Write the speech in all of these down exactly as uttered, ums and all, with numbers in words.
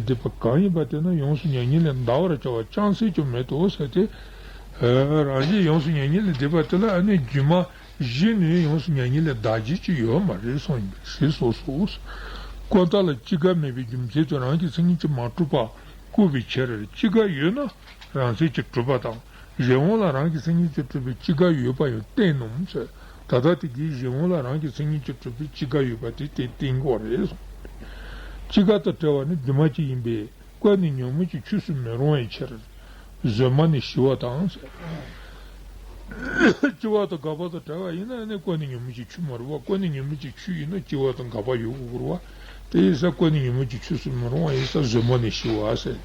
འདས་པ་གང་ཡིན་པ་དེ་ནི་ཡོངས་སུ་མྱ་ངན་ལས་འདའ་བར་བྱ་བ་ཅུང་ཟད་ཀྱང་མེད་དོ་ཟེར་ཏེ། རང་བཞིན་ཡོངས་སུ་མྱ་ངན་ལས་འདས་པ་དེ་ལ་ཨ་ནི་སྒྱུ་མ་བཞི་ནི་ཡོངས་སུ་མྱ་ངན་ལས་འདའ་བྱེད་ཅིག་ཡོད་མ་རེད་གསུངས་ཡིན་པས་ཞེས་སོ་སོ། ཀུན་བཏགས་ལ་སྐྱེ་འགག་མེད་པའི་རྒྱུ་མཚན་དུ་རང་གི་མཚན་ཉིད་ཀྱིས་མ་གྲུབ་པ་བཀོད་པའི་ཕྱིར། སྐྱེ་འགག་ཡོད་ན་རང་མཚན་གྱིས་གྲུབ་པ་དང་། གཞན་དབང་ལ་རང་གི་མཚན་ཉིད་ཀྱིས་གྲུབ་པའི་སྐྱེ་འགག་ཡོད་པ་ཡང་བསྟན་ནོ་ཟེར། ད་ལྟ་དེ་གའི་གཞན་དབང་ལ་རང་གི་མཚན་ཉིད་ཀྱིས་གྲུབ་པའི་སྐྱེ་འགག་ཡོད་པ་དེ་དེ་བསྟན་དགོས་རེད་གསུངས། སྐྱེ་འགག་དང་བྲལ་བ་ནི་སྒྱུ་མ་སྐྱེ་ཡིན་པས། ཀུན་ནས་ཉོན་མོངས་ཀྱི་ཆོས་སུ་མི་རུང་བའི་ཕྱིར། གཟོད་མ་ནས་ཞི་བ་དང་། སྐྱེ་བ་དང་འགག་པ་དང་བྲལ་བ་ཡིན་ན་ནི་ཀུན་ནས་ཉོན་མོངས་ཀྱི་ཆོས་མ་རུང་བ། ཀུན་ནས་ཉོན་མོངས་ཀྱི་ཆོས་ཡིན་ན་སྐྱེ་བ་དང་འགག་པ་ཡོད་དགོས་རེད་བ། དེ་ཡིན་ཙང་ཀུན་ནས་ཉོན་མོངས་ཀྱི་ཆོས་སུ་མི་རུང་བ་ཡིན་ཙང་གཟོད་མ་ནས་ཞི་བ་ཟེར།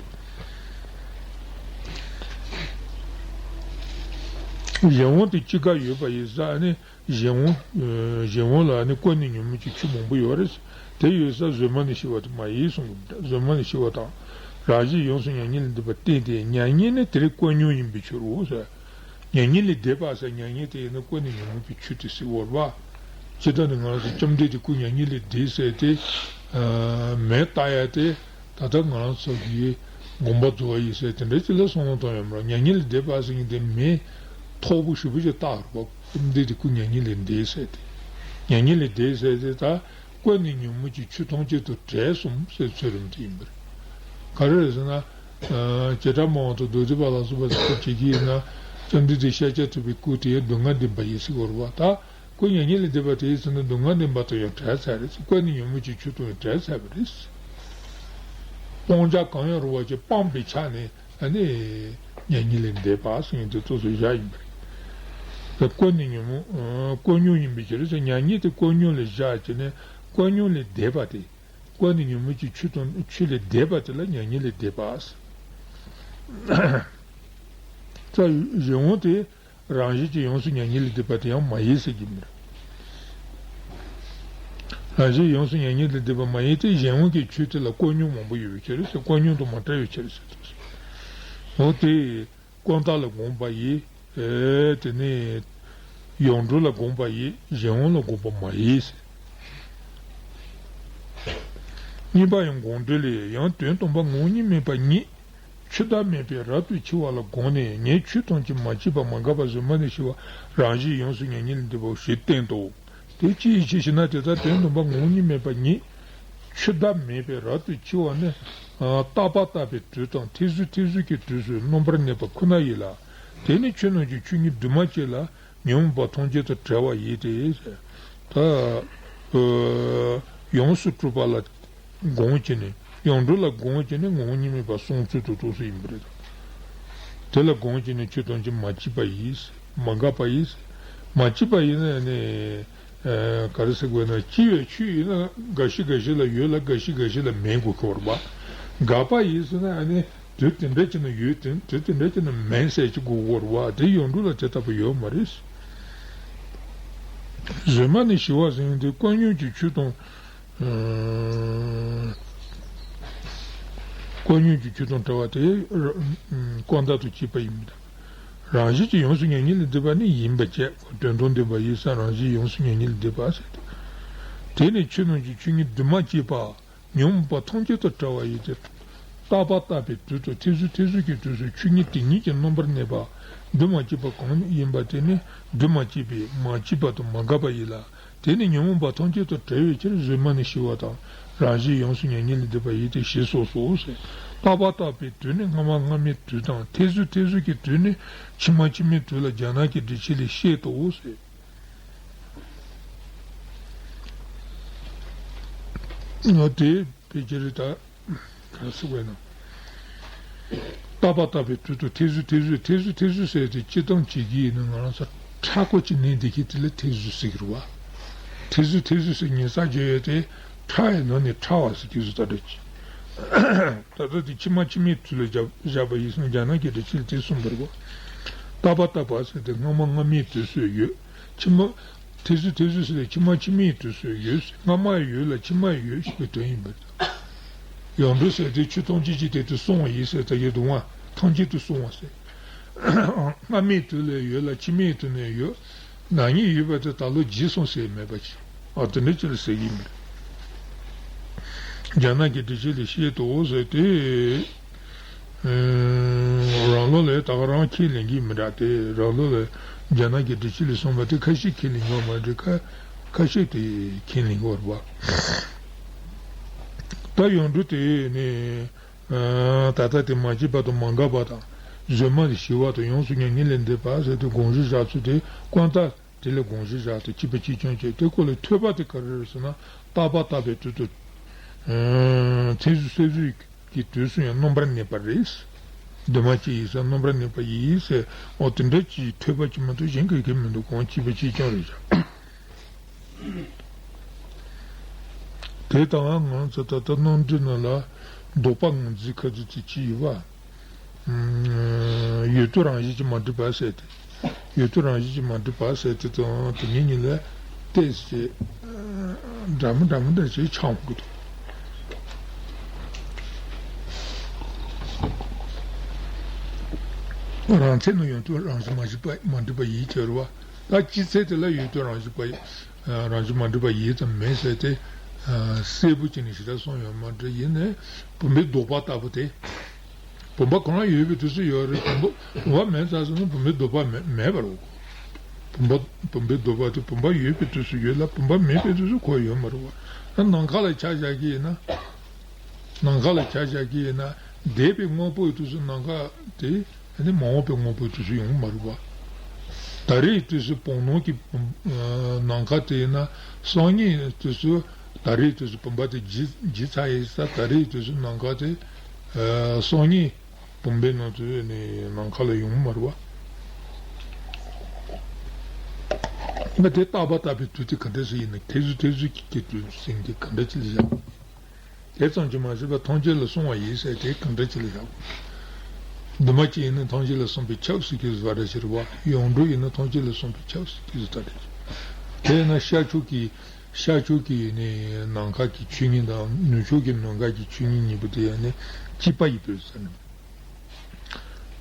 གཞན་དབང་དེ་སྐྱེ་འགག་ཡོད་པ་ཡིན་ཙང་ནི། གཞན་དབང་། གཞན་དབང་ལ་ནི་ཀུན་ནས་ཉོན་མོངས་ཀྱི་ཆོས་མང་པོ་ཡོད་རེད། དེ་ཡོད་ས་གཟོད་མ་ནས་ཞི་བ་དེ་མ་ཡིན་གསུངས་གི་འདུག་གཟོད་མ་ནས་ཞི་བ་དང་། རང་བཞིན་ཡོངས་སུ་མྱ་ངན་ལས་འདས་པ་བསྟན་ཏེ། མྱ་ངན་ནི་དེ་རིང་ཀུན་ཉོན་ཡིན་པའི་ཕྱིར་རོ་ཟེར། མྱ་ངན་ལས་འདས་པ་ཟེར་མྱ་ངན་དེ་ཡིན་ན་ཀུན་ནས་ཉོན་མོངས་པའི་ཆོས་དེ་ཟེར་བ་རེད་བ། སྤྱིར་བཏང་ནས་ང་རང་ཚོ་བཅོམ་ལྡན་འདས་སྐུ་མྱ་ངན་ལས་འདས་ཟེར་ཏེ། མེ་བཏགས་ཡ་དེ། ད་ལྟ་ང་རང་ཚོ་གི་དགོངས་པ་རྫོགས་པ་ཡིན་ཟེར་དེ་འདྲ་ཅིག་ལ་གསུང་དོན་ཡོད་མ་རེད། མྱ་ངན་ལས་འདས་པ་ཟེར་མཁན་དེ་མེ་མཐོ་པོ་ཞེ་པོ་ཅིག་བཏགས་རེད་པ། བཅོམ་ལྡན་འདས་སྐུ་མྱ་ངན་ལས་འདས་ཟེར་ཏེ། མྱ་ངན་ལས་འདས་ཟེར་ཏེ་ད་ཀུན་ནས་ཉོན་མོངས་ཀྱི་ཆོས་ཐམས་ཅད་དང་བྲལ་སོང་ཟེར་ཚུལ་རིམ་དེ་ཡིན་པ་རེད། ག་རེ་རེད་ཟེར་ན། བྱེ་བྲག་སྨྲ་བ་དང་མདོ་སྡེ་པ་ལ་སོགས་པ་ཚོས་བྱེད་ཀྱི་ཡིན་ན། བཅོམ་ལྡན་འདས་ཤཱཀྱ་ཐུབ་པའི་སྐུ་དེ་སྡུག་བསྔལ་བདེན་པ་ཡིན་ཟེར་གྱི་ཡོད་རེད་པ། ད། ཀུན་མྱ་ངན་ལས་འདས་པ་དེ་ཡིན་ན་སྡུག་བསྔལ་བདེན་པ་དང་ཡང་བྲལ་ཚར་རེད། ཀུན་ནས་ཉོན་མོངས་ཀྱི་ཆོས་དང་ཡང་བྲལ་ཚར་བ་རེད། སྤང་བྱ་གང་ཡང་རུང་བ་ཅིག་སྤངས་པའི་ཆ་ནས་ཨ་ནི་མྱ་ངན་ལས་འདས་པ་ཟེར་མཁན་དེ་ཚོ་སོ་བཞག་ཡིན་པ་རེད། ཀུན་ནས་ཉོན་མོངས་ཀུན་ཉོན་ཡིན་པའི་ཕྱིར་ཟེར། མྱ་ངན་དེ་ཀུན་ཉོན་ལས་བཞག་བྱས་ནས་ཀུན་ཉོན་ལས་འདས་པ་དེ། ཀུན་ནས་ཉོན་མོངས་ཀྱི་ཆོས་དང་ཆོས་ལས་འདས་པ་དེ་ལ་མྱ་ངན་ལས་འདས་པ་ཟེར། ད་གཞན་དབང་དེ། རང་བཞིན་གྱིས་ཡོངས་སུ་མྱ་ངན་ལས་འདས་པ་དེ་ཡང་མ་ཡིན་ཟེར་གྱི་མེད། རང་བཞིན་ཡོངས་སུ་མྱ་ངན་ལས་འདས་པ་མ་ཡིན་ཏེ། གཞན་དབང་གི་ཆོས་དེ་ལ་ཀུན་ཉོན་མང་པོ་ཡོད་པའི་ཕྱིར་ཟེར། ཀུན་ཉོན་དང་མ་བྲལ་བའི་ཕྱིར་ཟེར་ཏེ། འོ་དེ་ཀུན་བཏགས་ལ་དགོངས་པ་ཡིན། ཨེ་དེ་ནས་ཡོངས་གྲུབ་ལ་དགོངས་པ་ཡིན། གཞན་དབང་ལ་དགོངས་པ་མ་ཡིན་ཟེར། གཉིས་པ་ཡང་དགོངས་འགྲེལ་ལས། ཡང་དོན་དམ་པ་ངོ་བོ་ཉིད་མེད་པ་ཉིད། ཆོས་བདག་མེད་པས་རབ་ཏུ་འཆི་བ་ལ་དགོངས་ནས། ངས་ཆོས་ཐམས་ཅད་མ་སྐྱེས་པ་མ་འགགས་པ་གཟོད་མ་ནས་ཤི་བ་རང་བཞིན་ཡོངས་སུ་མྱ་ངན་ལས་འདས་པའོ་ཞེས་བསྟན་ཏོ། དེ་ཅིའི་ཕྱིར་ཞེ་ན། དེ་ལྟར་དོན་དམ་པ་ངོ་བོ་ཉིད་མེད་པ་ཉིད་ཆོས་བདག་མེད་པས་རབ་ཏུ་འཆི་བ་ནི། རྟག་པ་ལྟ་བུའི་དུས་དང་ཐེར་ཟུག་ཐེར་ཟུག་གི་དུས་སུ་རྣམ་པར་གནས་པ་ཁོ་ན་ཡིན་ལ། དེ་ནི་ཆོས་རྣམས་ཀྱི་ཆོས་ཉིད་འདུས་མ་བྱས་ལ། ཉོན་མོངས་པ་ཐམས་ཅད་དང་བྲལ་བ་ཡིན་ཏེ། ད་ཡོངས་སུ་གྲུབ་པ་ལ་དགོངས་བྱས་ནས། ཡོངས་གྲུབ་ལ་དགོངས་བྱས་ནས་ངོ་བོ་ཉིད་མེད་པ་གསུངས་ཚུལ་དུ་རྟོགས་སུ་ཡིན་པ་རེད། དེ་ལ་དགོངས་བྱས་ནས་ཆོས་ཐམས་ཅད་མ་སྐྱེས་པ་ཡིན། མ་འགགས་པ་ཡིན། མ་སྐྱེས་པ་ཡིན་ན་ནི་ག་རེ་ཟེར་དགོས་ན། སྐྱེས་པའི་ཆོས་ཡིན་ན་འགའ་ཞིག་འགའ་ཞིག་ལ་ཡོད་ལ་འགའ་ཞིག་འགའ་ཞིག་ལ་མེད་དགོས་ཀྱི་ཡོད་རེད་པ། འགགས་པ་ཡིན་ཟེར་ན་ཨ་ནི། དུས་དེ་འདྲ་ཅིག་ན་ཡོད་དེ། དུས་དེ་འདྲ་ཅིག་ན་མེད་ཟེར་ཅིག་དགོས་ཀྱི་ཡོད་རེད་པ། དེ་ཡོངས་གྲུབ་ལ་དེ་ལྟ་བུ་ཡོད་མ་རེད། གཟོད་མ་ནས་ཞི་བ་ཟེར་མཁན་དེ་ཀུན་ཉོན་གྱི་ཆོས་དང་། ཀུན་ཉོན་གྱི་ཆོས་དང་བྲལ་བ་དེ་ཀུན་བཏགས་དང་བཅས་པ་ཡིན་པ་དང་། རང་བཞིན་གྱིས་ཡོངས་སུ་མྱ་ངན་ལས་འདས་པ་ནི་ཡིན་པ་བཅས། དོན་དམ་བདེན་པ་ཡིན་ཙང་རང་བཞིན་ཡོངས་སུ་མྱ་ངན་ལས་འདས་པ་ཟེར་ཏེ། དེ་ནི་ཆོས་རྣམས་ཀྱི་ཆོས་ཉིད་འདུས་མ་བྱས་པ། ཉོན་མོངས་པ་ཐམས་ཅད་དང་བྲལ་བ་ཡིན་ཏེ། རྟག་པ་ལྟ་བུའི་དུས་དང་ཐེར་ཟུག་ཐེར་ཟུག་གི་དུས་སུ་ཆོས་ཉིད་དེ་ཉིད་ཀྱིས་རྣམ་པར་གནས་པ། འདུས་མ་བྱས་པ་གང་ཡིན་པ་དེ་ནི་འདུས་མ་བྱས་པས་མ་སྐྱེས་པ་དང་མ་འགགས་པ་ཡིན་ལ། དེ་ནི་ཉོན་མོངས་པ་ཐམས་ཅད་དང་བྲལ་བའི་ཕྱིར་གཟོད་མ་ནས་ཞི་བ་དང་། རང་བཞིན་ཡོངས་སུ་མྱ་ངན་ལས་འདས་པ་ཡིན་ཏེ་ཞེས་སོགས་སོ་ཟེར། རྟག་པ་ལྟ་བུའི་དུས་ནི་སྔ་མ་སྔ་མའི་དུས་དང་། ཐེར་ཟུག་ཐེར་ཟུག་གི་དུས་ནི་ཕྱི་མ་ཕྱི་མའི་དུས་ལ་རྒྱ་ནག་གི་འགྲེལ་བྱེད་ལས་བཤད་དོ་ཟེར། ང་དེ་ཕལ་ཆེར་ད་ག་རེ་ཟེར་དགོས་ན། རྟག་པ་ལྟ་བུའི་དུས་དང་ཐེར་ཟུག་ཐེར་ཟུག་ཐེར་ཟུག་ཐེར་ཟུག་ཟེར་ཏེ་སྤྱིར་བཏང་བྱེད་ཀྱི་ཡིན་ན་ང་རང་ཚོ་ཕྲ་ཀོ་ཅིག་གནས་བསྡད་མཁན་དེ་ལ་ཐེར་ཟུག་ཟེར་གྱི་རེད་བ། ཐེར་ཟུག་ཐེར་ཟུག་ཟེར་ཉེ་ས་བརྗོད་ཡས་དེ་ཕྲ་བའི་ནང་ནས་ཕྲ་བ་ཟེར་གྱི་བཟོ་ལྟ་འདྲ་ཅིག་ད་ལྟ་དེ་ཕྱི་མ་ཕྱི་མའི་དུས་ལ་བཞག་བཞག་པ་ཡིན་ཙང་རྒྱ་ནག་གི་འགྲེལ་བྱེད་ལ་དེ་གསུངས་པ་རེད་བ། རྟག་པ་ལྟ་བུ་ཟེར་དེ་སྔ་མ་སྔ་མའི་དུས་སུ་ཡོད། ཕྱི་མ། ཐེར་ཟུག་ཐེར་ཟུག་ཟེར་ཏེ་ཕྱི་མ་ཕྱི་མའི་དུས་སུ་ཡོད། སྔ་མ་ཡོད་ལ་ཕྱི་མ་ཡོད་ཞེས་པའི་དོན་ཡིན་པར། ཡོངས་གྲུབ་ཟེར་ཏེ་ཆོས་ཐམས་ཅད་ཀྱི་སྟེང་དུ་གསུངས་པ་ཡིན་ཟེར། ད་ཡོད་དུ་བ་ཐམས་ཅད་དུ་གསུངས་པ་ཟེར། སྔ་མའི་དུས་ལ་ཡོད་ལ་ཕྱི་མའི་དུས་ནས་ཡོད། ན་ནིང་ཡོད་པ་དེ་ད་ལོ་བརྗེད་སོང་ཟེར་མེད་པ་ཅིག་ཨ་དེ་འདྲ་ཅིག་ལ་ཟེར་གྱི་ཡིན་པར། རྒྱ་ནག་གི་འགྲེལ་བཤད་ལས་བཤད་དོ་ཟེར་ཏེ། རང་ལུགས་ལས་ད་ག་རང་ཁས་ལེན་གྱི་མི་འདྲ་སྟེ། རང་ལུགས་ལས་རྒྱ་ནག་གི་འགྲེལ་བཤད་ལས་གསུངས་པ་དེ་ཁ་ཤས་ཁས་ལེན་ཡོད་མ་རེད། ཁ་ཁ་ཤས་དེ་ཁས་ལེན་ཡོད་རེད་པ། ད་ཡོངས་གྲུབ་དེ་ནི་ད་ལྟ་དེ་མ་སྐྱེས་པ་དང་མ་འགགས་པ་དང་གཟོད་མ་ལས་ཞི་བ་དང་ཡོངས་སུ་མྱ་ངན་ལས་འདས་པ་ཟེར་ཏེ་དགོངས་གཞི་བཞག་ཚུལ་དེ་ཀུན་བཏགས། དེ་ལས་དགོངས་གཞི་བཞག་སྟེ་སྐྱེས་པ་གཅིག་ཀྱང་བྱས་ཏེ། ཁོ་ལ་ཐོས་པ་དེ་ག་རེ་རེད་ཟེར་ན། བརྟག་པ་བརྟག་པའི་དུས་སུ། ཚེ་བསོད་ཚེ་བསོད་ཀྱི་དུས་སུ་ཡང་སྣོམ་པར་གནས་པ་རེད། འདུས་མ་བྱས་ཡིན་ཟེར། སྣོམ་པར་གནས་པ་ཡིན་ཟེར། འོ་དེ་འདྲ་ཅིག་ཐོས་པ་ཅིག་མ་གཏོགས་གཞན་ག་གེ་མི་འདུག། གང་སྐྱེས་པ་གཅིག་ཀྱང་རེད་བཞག། དེ་ལྟ་བུ་ང་ཚོ་ད་ལྟ་རྣམ་འགྲེལ་ནང་ལ་ལྡོག་པ་ངོས་འཛིན་ཁ་ཚུལ་དེ་ཅི་ཡོད་པ། ཡུལ་དུས་རང་བཞིན་གྱིས་མ་གྲུབ་པ་ཟེར་ཏེ། ཡུལ་དུས་རང་བཞིན་གྱིས་མ་གྲུབ་པ་ཟེར་ཏེ་དང་དེ་གཉིས་གཉིས་ལ་ཏོག་ཙམ་འདྲ་མི་འདྲ་མི་འདྲ་ཞིག་ཆགས་འོང་གི་འདུག། རང་ཚད་ནི་ཡུལ་དུས་རང་བཞིན་མ་གྲུབ་པ་མ་གྲུབ་པ་ཡིན་ཟེར་བ། ད་སྤྱི་ཚད་དེ་ལ་ཡུལ་དུས་རང་བཞིན་པ་རང་བཞིན་མ་གྲུབ་པ་ཡིན་དང་མིན་ཟེར་ཏེ། གསལ་པོ་བྱས་ནས་ཞེ་དྲག་གསུངས་ཡོད་མ་རེད། ཡིན་ནའི་བུམ་པའི་ལྡོག་པ་ལྟ་བུ་དེ། བུམ་པ་ཁོ་རང་ཡོད་པའི་དུས་སུ་ཡོད་རེད། བུམ་པ་བུམ་པ་མེད་ཙང་ཟེར་ན་བུམ་པའི་ལྡོག་པ་མེད་མེད་པ་རེད། བུམ་པ་བུམ་པའི་ལྡོག་པ་དེ་བུམ་པ་ཡོད་པའི་དུས་སུ་ཡོད་ལ་བུམ་པ་མེད་པའི་དུས་སུ་ཁོ་ཡོད་མ་རེད་པ། ནམ་མཁའ་ལ་ཆ་བཞག་གི་ཡིན་ན། ནམ་མཁའ་ལ་ཆ་བཞག་གི་ཡིན་ན། འདས་པའི་དངོས་པོའི་དུས་སུ་ནམ་མཁའ་དེ་ནི་མ་འོངས་པའི་དངོས་པོའི་དུས་སུ་ཡོང་གི་མ་རེད་པ། ད་རེས་དུས་སུ་བུམ་ནང་གི་ནམ་མཁའ་དེ་ཡིན་ན་སང་ཉིན་དུས་སུ་ད་རེས་དུས་སུ་བུམ་པ་དེ་བརྗིད་བརྗིད་ཚར་ཡིན་ཙང་ད་རེས་དུས་སུ་ནམ་མཁའ་དེ་སང་ཉིན་བུམ་པའི་ནང་དུ་ནི་ནམ་མཁའ་ལ་ཡོང་གི་མ་རེད་པ། ང་དེ་བརྟག་པ་བརྟག་པའི་དུས་དེ་ག་འདྲ་ཞིག་ཡིན་ན། ཐེར་ཟུག་ཐེར་ཟུག་གི་སྐྱེ་དུས་ཟིན་དེ་ག་འདྲ་ཅིག་ལ་བཞག། དེ་ཙམ་གྱིས་མ་ཟད་པར་ཐམས་ཅད་ལ་གསུངས་པ་ཡིན་ཟེར་དེ་གང་འདྲ་ཅིག་ལ་བཞག། འདུས་མ་བྱས་ཡིན་ན་ཐམས་ཅད་ལ་གསུངས་པས་ཁྱབ་ཟེར་གྱི་བཟོ་འདྲ་ཞིག་རེད་པ། ཡོངས་གྲུབ་ཡིན་ན་ཐམས་ཅད་ལ་གསུངས་པས་ཁྱབ་ཟེར་གྱི་བཟོ་འདྲ་ཞིག། དེས་ན་ཤར་ཕྱོགས་ཀྱི་ཤར་ཕྱོགས་ཀྱི་ནི་ནམ་མཁའ་གི་ཆོས་ཉིད་དང་ནུབ་ཕྱོགས་ཀྱི་ནམ་མཁའ་གི་ཆོས་ཉིད་གཉིས་པོ་དེ་ཡང་ནི་གཅིག་པ་ཡིན་པས་ཟེར་ནས།